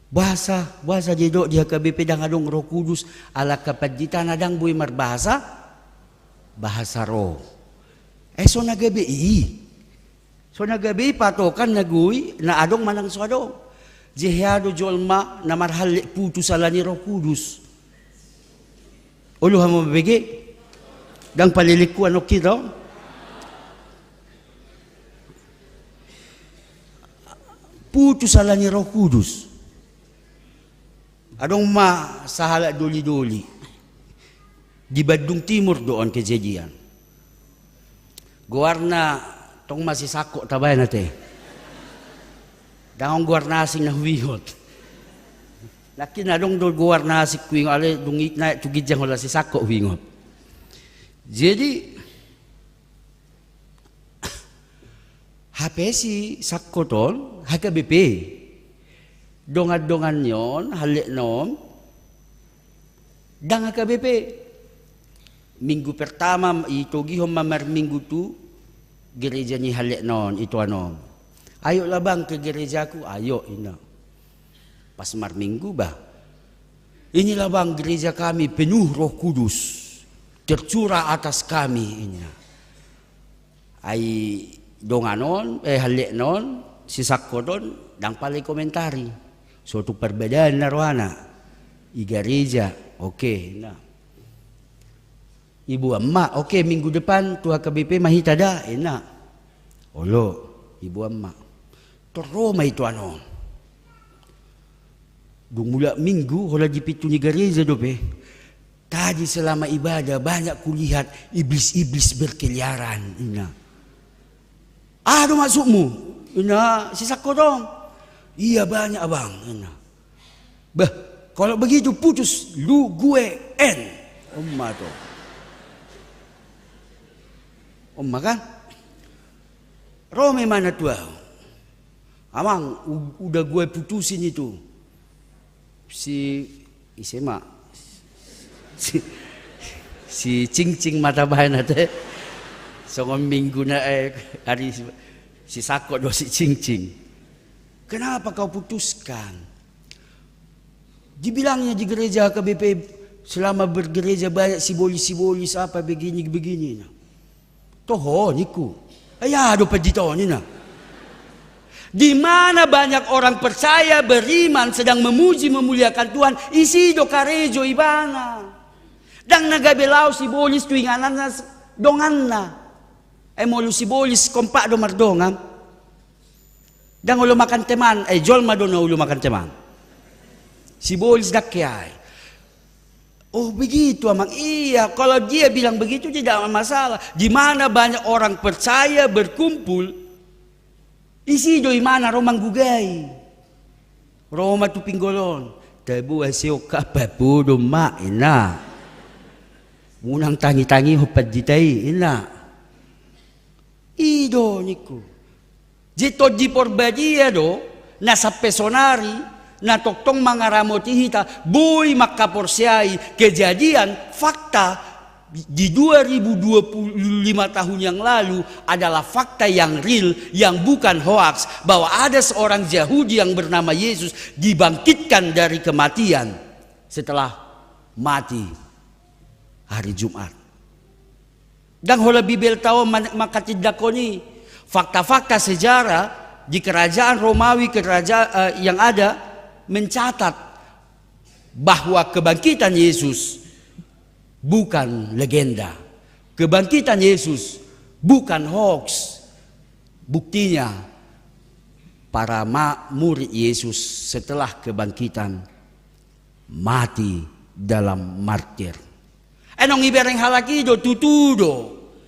Boasa, boasa didok di H K B P ndang adong Roh Kudus, ala angka pandita na ndang boi marbahasa, bahasa roh. Eh, so na gabe i. So na gabe i patokan na goi, na adong manang so adong. Jadi hea do jolma na marhallek putus ala ni Roh Kudus? Olo hamu mambege? Ndang palelengku annon hita on. Putus ala ni Roh Kudus. Adong ma sahalak doli-doli. Di Bandung Timur do on kejadian. Goarna, tong ma si Sangkot tabaen ate. Ndang adong goar na asing na huingot. Nangkin adong do goar na asing huingot, alai dung i naek tu ginjang holan si Sangkot huingot. Jadi, hape si Sangkot on H K B P. Dongan-donganna on, hallekna on, ndang H K B P. Minggu pertama itogihon ma marminggu tu gereja ni hallekna on, itoan on. "Ayolah bang ke gerejaku." "Ayo," inna. Pas marminggu, bah, "Inilah bang, gereja kami penuh Roh Kudus, tercurah atas kami," inna. Ai dongan on, eh, hallekna on, si Sangkot on, ndang pala ikomentari. So tung parbadaan na rohana. I gareja, oke, inna. "Iboan ma, oke, minggu depan tu H K B P ma hita da," inna. Olo, iboan ma. Tor ro ma itoan on. Dung mulak minggu, holan di pintu ni gareja dope. "Tadi selama ibadah banyak kulihat iblis-iblis berkeliaran," inna. "Aha do maksudmu?" inna si Sangkot on. "Iya, banyak bang," inna. "Bah, kalau begitu putus lu gue en." On ma to. On ma kan? Ro ma imana tu ahu. "Amang, u-, udah gue putusin itu." Si, ise ma? Si, si Cingcing ma tabaen ate. Songon minggu na, eh, ari si, si Sangkot do si Cingcing. "Kenapa kau putuskan?" Dibilangnya di gereja H K B P, selama bergereja banyak sibolis-sibolis apa begini-begini. Nah. Toho, ningku. Ai aha do pandita on, inna. Di mana banyak orang percaya, beriman, sedang memuji, memuliakan Tuhan, isi do karejo ibana. Ndang na gabe laho sibolis tu ingananna, donganna. Ai molo sibolis kompak do mardongan. Ndang olo makan teman, eh, jolma do na olo makan teman. Sibolis ndang hea i. Oh, begitu, Amang. Iya, kalau dia bilang begitu, tidak masalah. Di mana banyak orang percaya berkumpul, isi do imana ro manggugai. Ro ma tu pinggol on. Tabo ase on ka papodo ma, inna. Unang tangi-tangihon pandita i, inna. I do, ningku. Jadi Tondi Porbadia do, na sampe sonari, na tongtong mangaramoti hita, boi mangkaporseai kejadian, fakta, di dua ribu dua puluh lima tahun yang lalu adalah fakta yang real, yang bukan hoaks, bahwa ada seorang Yahudi yang bernama Yesus dibangkitkan dari kematian setelah mati hari Jumat. Ndang holan Bibelta on man-, mangkatindangkon i. Fakta-fakta sejarah di kerajaan Romawi, keraja-, eh, yang ada mencatat bahwa kebangkitan Yesus bukan legenda. Kebangkitan Yesus bukan hoaks. Buktinya, para ma-, murid Yesus setelah kebangkitan mati dalam martir. Ai naung ibereng halak i do, tutu do.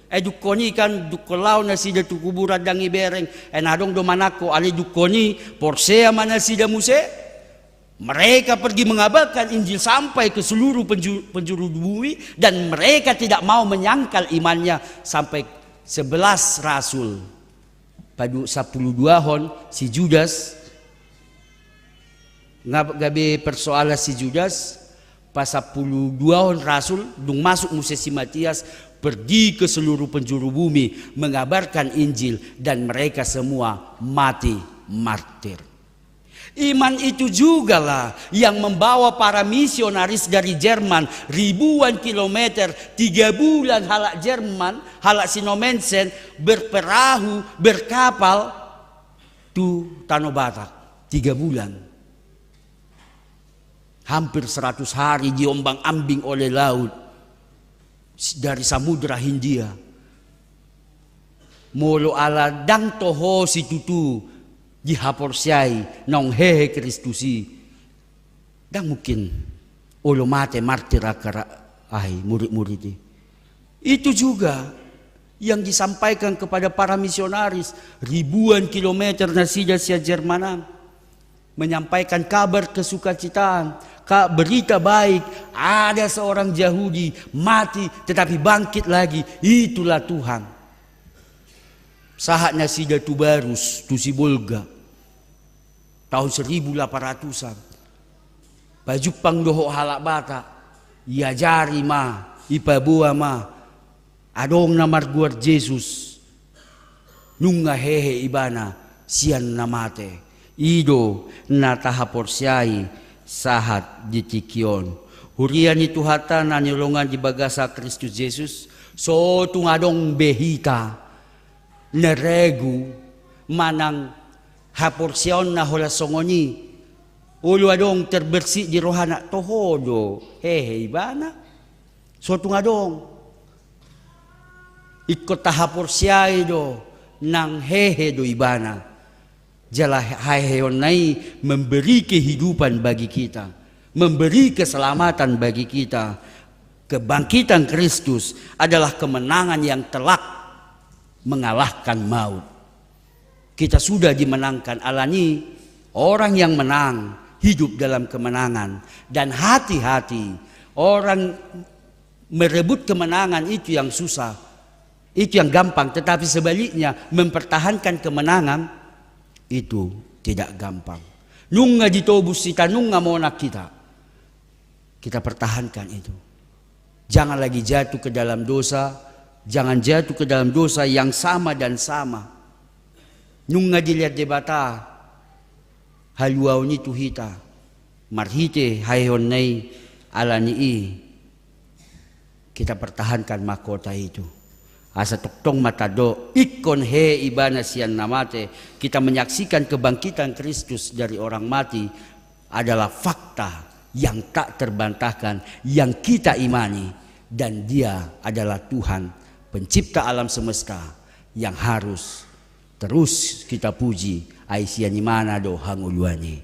Eh, dungkon i kan, dungkon laho nasida tu kuburan ndang ibereng, eh, na adong do manangko, alai dungkon i porsea ma nasida muse. Mereka pergi mengabarkan Injil sampai ke seluruh penju-, penjuru bumi, dan mereka tidak mau menyangkal imannya sampai sebelas rasul. Padu-, sampulu duahon si Judas, nga-, gabe persoalan si Judas, pasampulu duahon rasul, dung masuk muse si Matias, pergi ke seluruh penjuru bumi, mengabarkan Injil, dan mereka semua mati martir. Iman itu jugalah yang membawa para misionaris dari Jerman ribuan kilometer, tiga bulan halak Jerman, halak Sinomensen, berperahu, berkapal, tu Tano Batak. Tiga bulan. Hampir seratus hari diombang-ambing oleh laut s-, dari Samudra Hindia. Molo ala ndang toho situtu dihaporseai naung hehe Kristus i, ndang mungkin olo mate martir angka ra-, ai, murid-murid i. Itu juga yang disampaikan kepada para misionaris, ribuan kilometer nasida sian Jerman an, menyampaikan kabar kesukacitaan, ka-, berita baik, ada seorang Yahudi mati tetapi bangkit lagi, itulah Tuhan. Sahat nasida tu Barus, tu Sibolga, tahun seribu delapan ratusan. Pajumpang dohot halak Batak, iajari ma, ipaboa ma, adong na margoar Jesus, nunga hehe ibana sian na mate. I do na tahaporseai sahat di tingki on. Huria ni Tuhanta na hinaholongan di bagasan Kristus Jesus, so tung adong be hita na ragu manang haporseaon na holan songon i, olo adong terbersih di rohana, toho do hehe ibana. So tung adong. Ingkon tahaporseai do nang hehe do ibana. Jala haheheonna i memberi kehidupan bagi kita, memberi keselamatan bagi kita. Kebangkitan Kristus adalah kemenangan yang telak mengalahkan maut. Kita sudah dimenangkan, alani orang yang menang hidup dalam kemenangan. Dan hati-hati, orang merebut kemenangan itu yang susah, itu yang gampang, tetapi sebaliknya, mempertahankan kemenangan itu tidak gampang. Nunga ditobus hita, nunga monang hita. Kita pertahankan itu. Jangan lagi jatuh ke dalam dosa, jangan jatuh ke dalam dosa yang sama dan sama. Nunga dilehon Debata haluaon i tu hita marhite haheheonna i, alani i kita pertahankan mahkota itu. Asa tongtong ma tandok, ingkon hehe ibana sian na mate, kita menyaksikan kebangkitan Kristus dari orang mati, adalah fakta yang tak terbantahkan yang kita imani, dan Dia adalah Tuhan, pencipta alam semesta, yang harus terus kita puji, ai sian ibana do hangoluan i.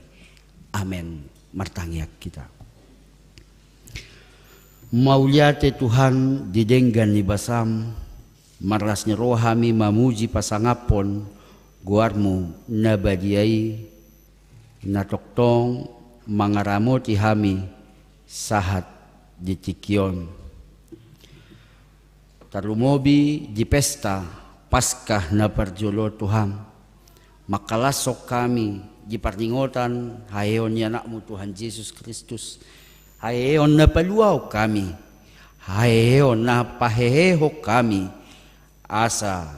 Amen. Martangiang hita. Mauliate Tuhan di denggan ni basaM, marlas ni roha hami mamuji pasangaphon goarMu na badia i, na tongtong mangaramoti hami sahat di tingki on. Tarlumobi di pesta Paskah na parjolo, Tuhan, mangkalashon hami di parningotan haheheon ni AnakMu Tuhan Jesus Kristus. Haheheon na paluahon hami, haheheon na pahehehon hami, asa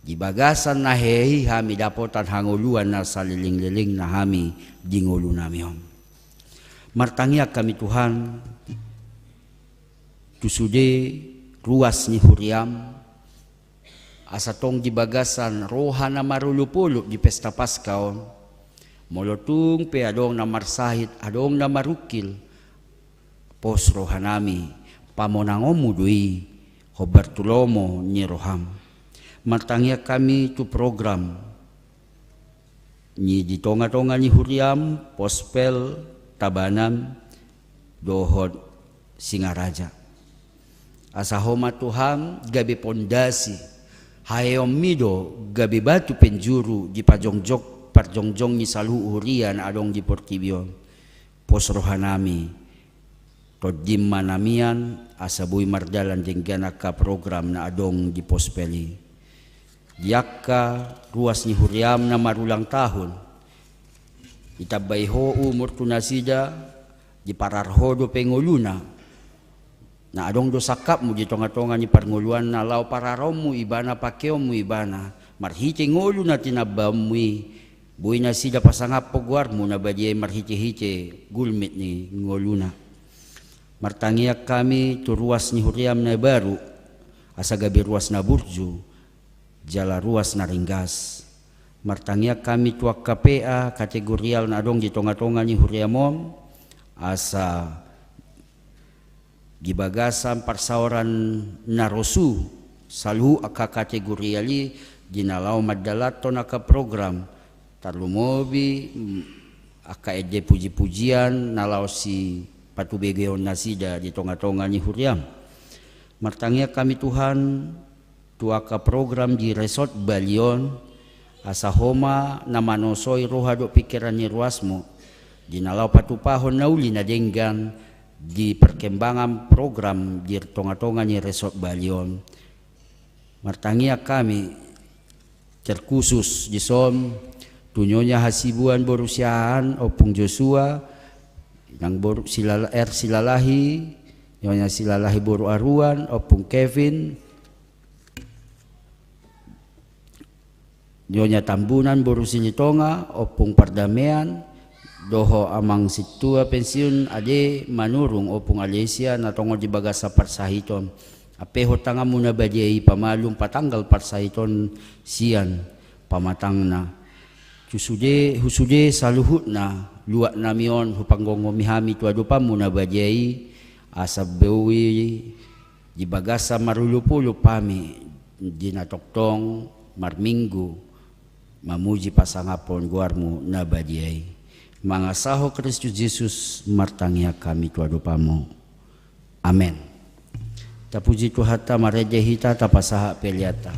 di bagasan na hehe i hami dapotan hangoluan na salelenglelengna hami di ngolunami on. Martangiang hami, Tuhan, tu sude ruas ni huriaM, asa tong di bagasan roha na marolopolop di pesta Paskah on, molo tung pe adong na marsahit, adong na marungkil, pos rohanami, pamonangonMu do i, hombar tu lomo ni rohaM. Martangiang hami tu program ni di tongatonga ni huriaM, Pospel, Tabanan, dohot Singaraja. Asa Ho ma Tuhan gabe pondasi, haeonMi do gabe batu penjuru di pajongjong, parjongjong ni saluhut huria na adong di portibi on. Pos rohanami, TondiM ma na mian, asa boi mardalan denggan angka program na adong di Pospel i. Di angka ruas ni huriaM na marulang tahun, ditambai Ho umur tu nasida, diparar Ho dope ngoluna. Na adong do sangkapMu di tongatonga ni parngoluanna, laho pararonMu ibana, pakeonMu ibana, marhite ngolu na tinambaonMu i, boi nasida pasangaphon goarMu na badia i marhitehite gulmit ni ngoluna. Martangiang hami tu ruas ni huriaM na baru, asa gabe ruas na burju, jala ruas na ringgas. Martangiang hami tu angka P A kategorial na adong di tongatonga ni huriaM on, asa di bagasan parsaoran na rosu, saluhut angka kategorial i di na laho mandalanhon angka program, tarlumobi, mm, angka ende pujipujian na laho sipatubegeon nasida di tongatonga ni huriaM. Martangiang hami Tuhan, tu angka program di Resort Bali on, asa Ho ma na manosoi roha dohot pingkiran ni ruasMu, di na laho patupahon na uli na denggan di perkembangan program di tongatonga ni Resort Bali on. Martangiang hami terkhusus dison tu Nyonya Hasibuan boru Siahaan, Ompung Joshua, Inang boru Silala-, R Silalahi, Nyonya Silalahi boru Aruan, Ompung Kevin, Nyonya Tambunan boru Silitonga, Ompung Pardamean, dohot Amang Sintua pensiun Ade Manurung, Ompung Alesia, na tongon di bagasan parsahiton. Ampehon tanganMu na badia i pamalum patanggal parsahiton sian pamatangna. Tu sude, tu sude saluhutna luatnami on hupanggongomi hami tu adopanMu na badia i, asa boi di bagasan marolopolop hami di na tongtong marminggu mamuji pasangaphon goarMu na badia i. Mangasahon Kristus Jesus martangiang hami tu adopanMu. Amen. Tapuji Tuhanta, marende hita, tapasahat peleanta.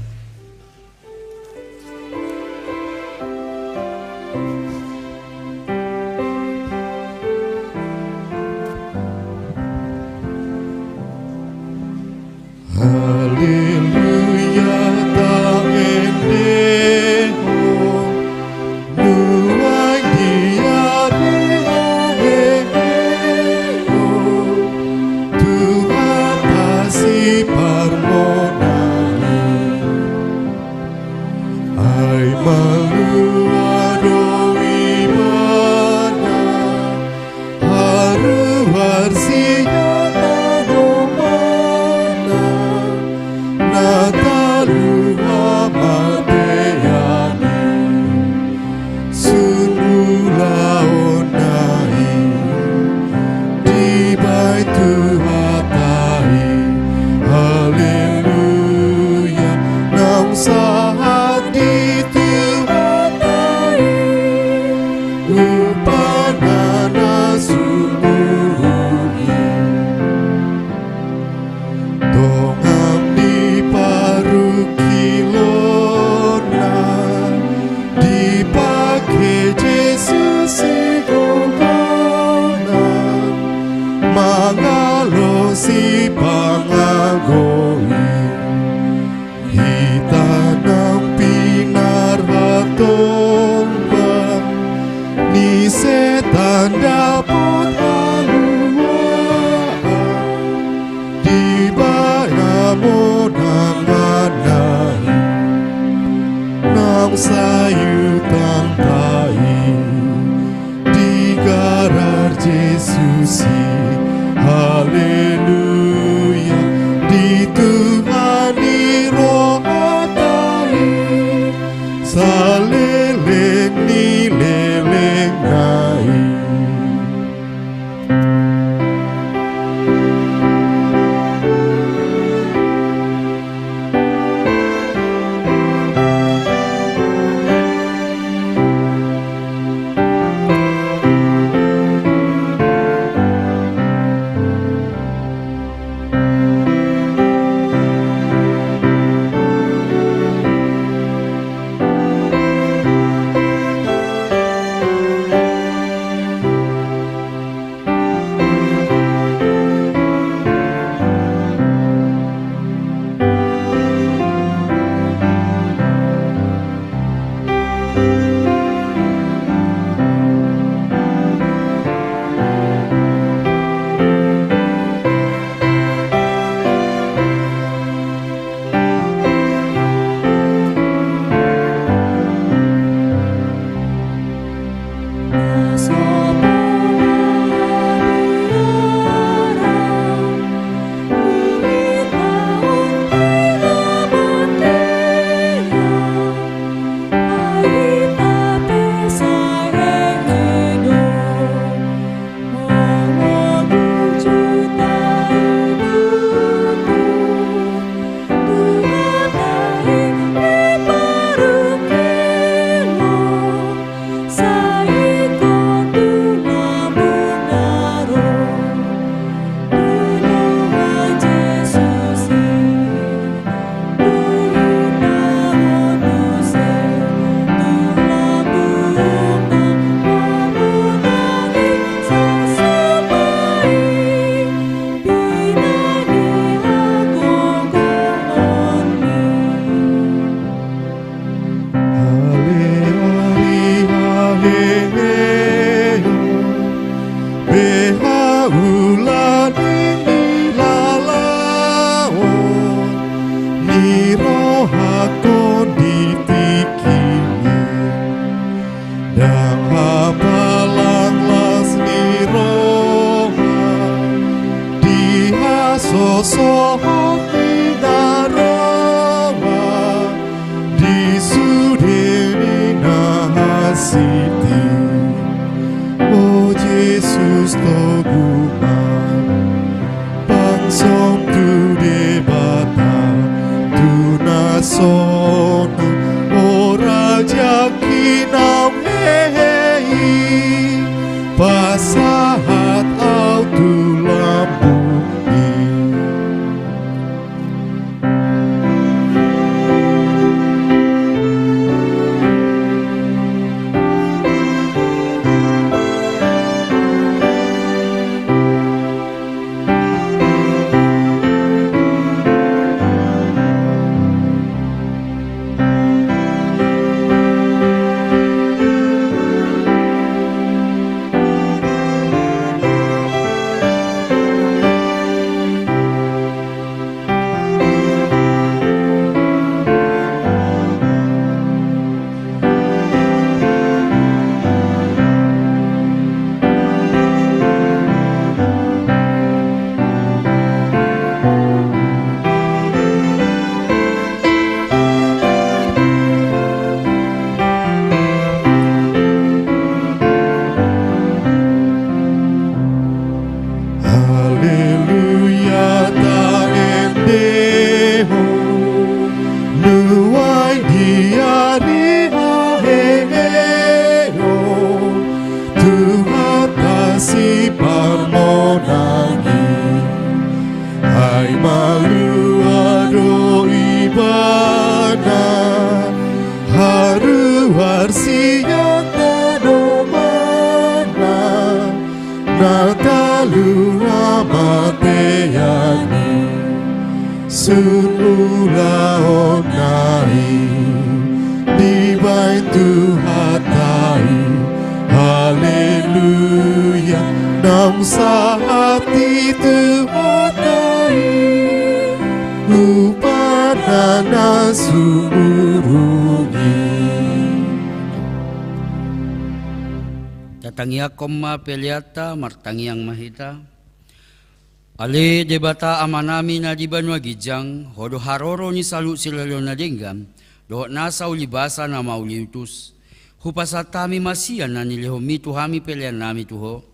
Haleluya, taendehon nuaeng di ari on, Tuhanta siparmonang i. Ai malua do Ibana, haruar sian na domana, na talu hamatean i, sun ulaonna i dibahen Tuhanta i. Haleluya, naung sahat di Tuhanta i upana na sumurung i. Dongan ni parungkilonna dipangke Jesus i goarna, mangalo sipangago i. Hita nang pinarhatomba ni setan dapot haluaon dibahen monang i, naung sai hutanta i digarar Jesus i. Haleluya, di Tuhan i rohanta i saleleng ni lelengna i. Sohot ni na roa di sude ni na hasiti. O Jesus, togu ma pangsom tu Debata, tu na sonang, o Raja ni hinahehe i, pasahat au tu lambung i. Haleluya, tangendehon nuaeng di ari haheheon Tuhanta Sipamonang i. Ai malua do Ibana, haruar sian tano mana, na talu hamatean i, sun ulaonna i dibahen Tuhanta i. Haleluya, naung sahat di Tuhanta i upana na sumurung i. Tatangiangkon ma peleanta, martangiang ma hita. Ale Debata Amanami na di banua ginjang, Ho do haroro ni saluhut silehon na denggan dohot nasa ulibasa na mauliutus. Hupasahat hami ma sian na nilehonMi tu hami peleannami tu Ho.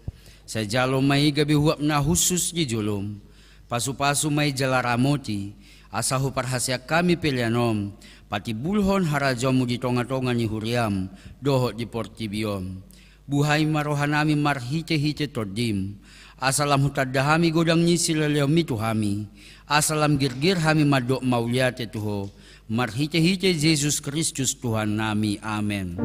Sai jalo ma i gabe uap na hushus di joloM. Pasupasu ma i jala ramoti, asa huparhaseang hami pelean on patimbulhon harajaonMu di tongatonga ni huriaM dohot di portibi on. Buhai ma rohanami marhitehite TondiM, asa lam hutanda hami godang ni silehonLehonMi tu hami, asa lam girgir hami mandok mauliate tu Ho, marhitehite Jesus Kristus Tuhannami. Amen.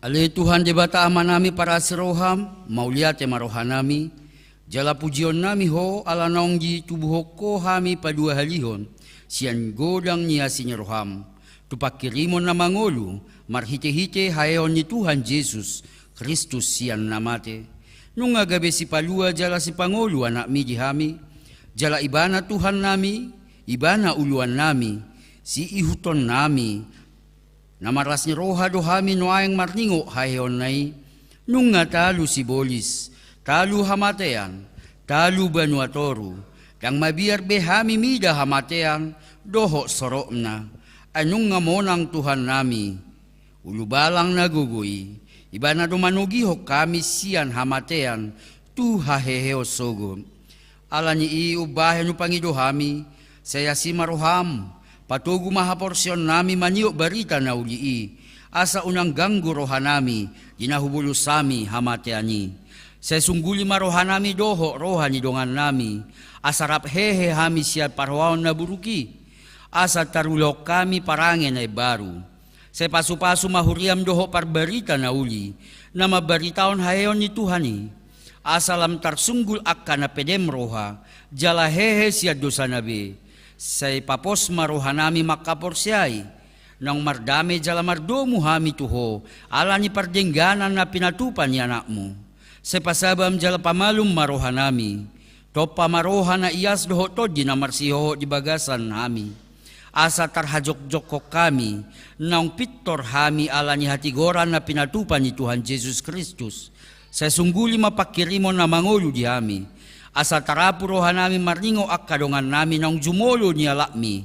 Ale Tuhan Debata Amanami parasi roha, mauliate ma rohanami, jala pujionnami Ho ala naung ditubuhon Ho hami paduahalihon sian godang ni asi ni rohaM, tu panghirimon na mangolu marhitehite haheheon ni Tuhan Jesus Kristus sian na mate. Nunga gabe Sipalua jala Sipangolu AnakMi di hami, jala Ibana Tuhannami, Ibana uluannami, siihuthonnami. Na marlas ni roha do hami nuaeng marningot haheheonna i. Nunga talu sibolis, talu hamatean, talu banua toru, ndang mabiar be hami mida hamatean dohot sorobna. Ai nunga monang Tuhannami, Ulubalang na gogo i, Ibana do manogihon hami sian hamatean tu haheheon sogot. Ala ni i umbahen hupangido hami, sai asi ma rohaM, patogu ma haporseaonnami manihot barita na uli i, asa unang ganggu rohanami di na hubolus hami hamatean i. Sai sungguli ma rohanami dohot roha ni dongannami, asa rap hehe hami sian parrohaon na buruk i, asa tarulahon hami parange na imbaru. Sai pasupasu ma huriaM dohot parbarita na uli, na mambaritahon haheheon ni Tuhan i. Asa lam tarsunggul angka na pedem roha jala hehe sian dosana be, sai papos ma rohanami mangkaporseai, naung mardame jala mardomu hami tu Ho ala ni pardengganan na pinatupa ni Anakmu. Sai pasabam jala pamalum ma rohanami, tompa ma roha na ias dohot tondi na marsihohot di bagasan hami, asa tarhajokjokhon hami, naung pintor hami ala ni hatigoran na pinatupa ni Tuhan Jesus Kristus. Sai sungguli ma pangkirimon na mangolu di hami, asa tarapu rohanami marningot angka dongannami naung jumolo ni alapmi,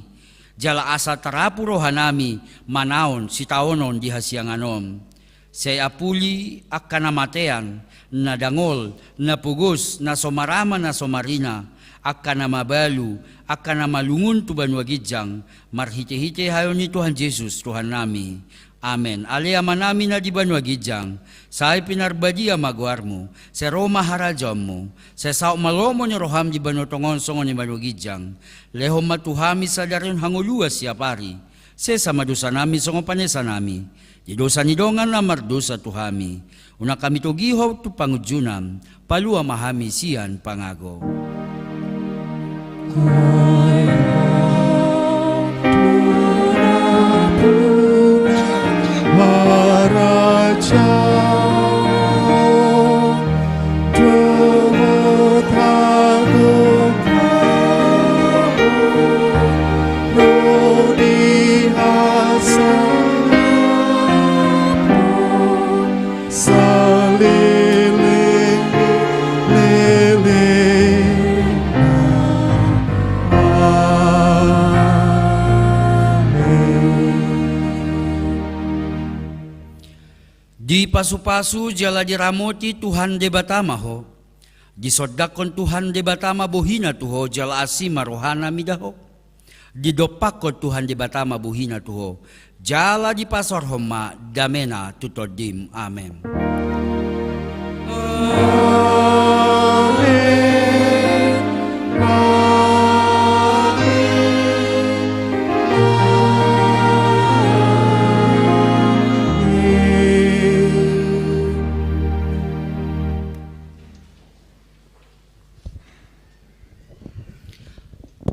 jala asa tarapu rohanami manaon sitaonon di hasiangan on. Sai apuli angka na matean, na dangol, na pogos, na so marama, na so marina, angka na mabalu, angka na malungun tu banua ginjang, marhitehite haeon ni Tuhan Jesus, Tuhannami. Amen. Ale Amanami na di banua ginjang, sai pinarbadia ma goarmu, sai ro ma harajaonmu, sai saut ma lomo ni roham di banua tonga on songon i banua ginjang. Lehon ma tu hami sadari on hangoluan siapari. Sesa ma dosanami songon panesanami di dosa ni dongan na mardosa tu hami. Unang hami togihon tu pangunjunan, palua ma hami sian pangago. Dipasupasu jala diramoti Tuhan Debata ma ho. Disondangkon Tuhan Debata ma bohina tu ho jala asi ma rohana mida ho. Didompakkon Tuhan Debata ma bohina tu ho jala dipasaorhon ma damena tu tondim. Amen.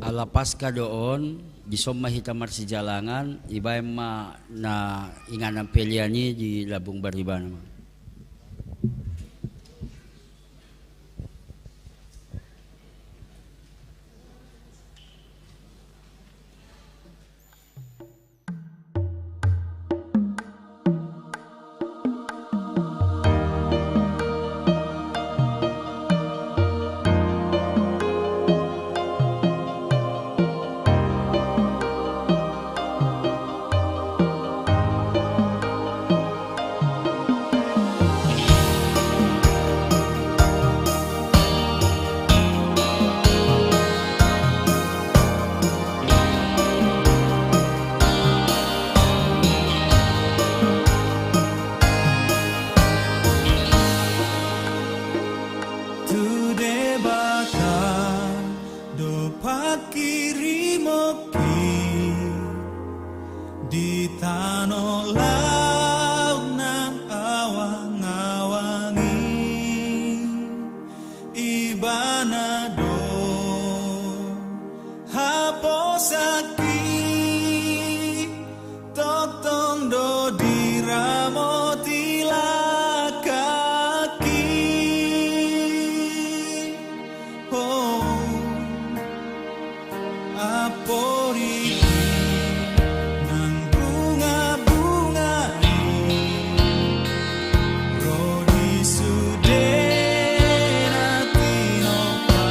Ala Paska do on, dison ma hita marsijalangan, ibaen ma na inganan pelean i di lambung baribana ma. Tu Debata do pangkirimon i di tano laut nang awangawang i. Ibana do haposanki, tongtong do diramoti langkangki. Oh. Amporik i nang bungabunga i, ro di sudena tinopa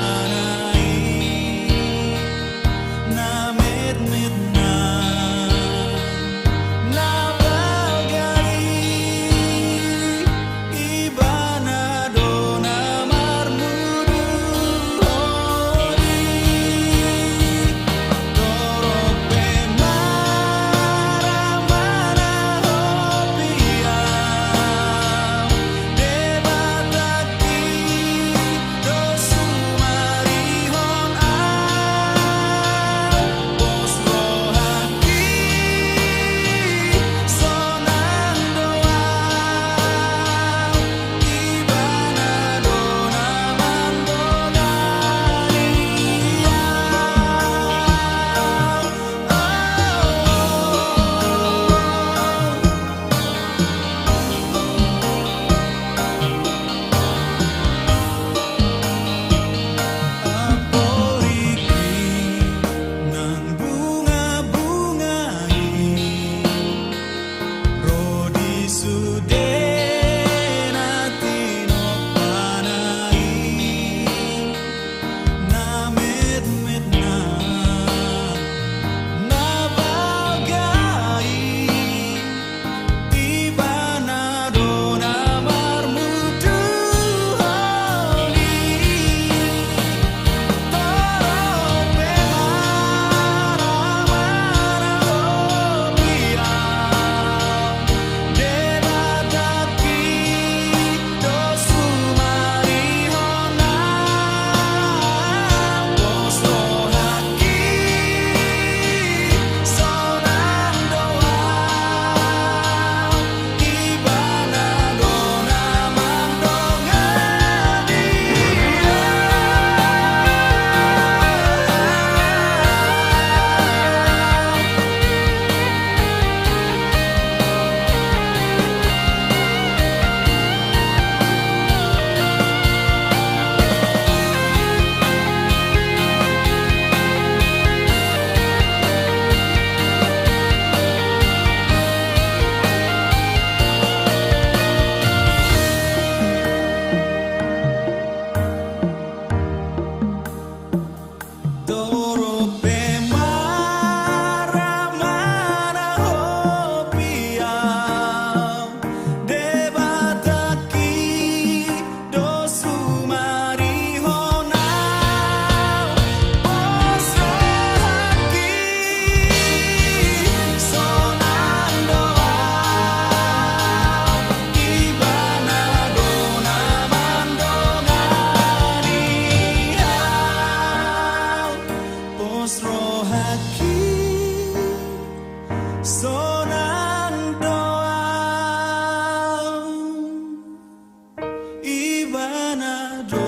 Panado.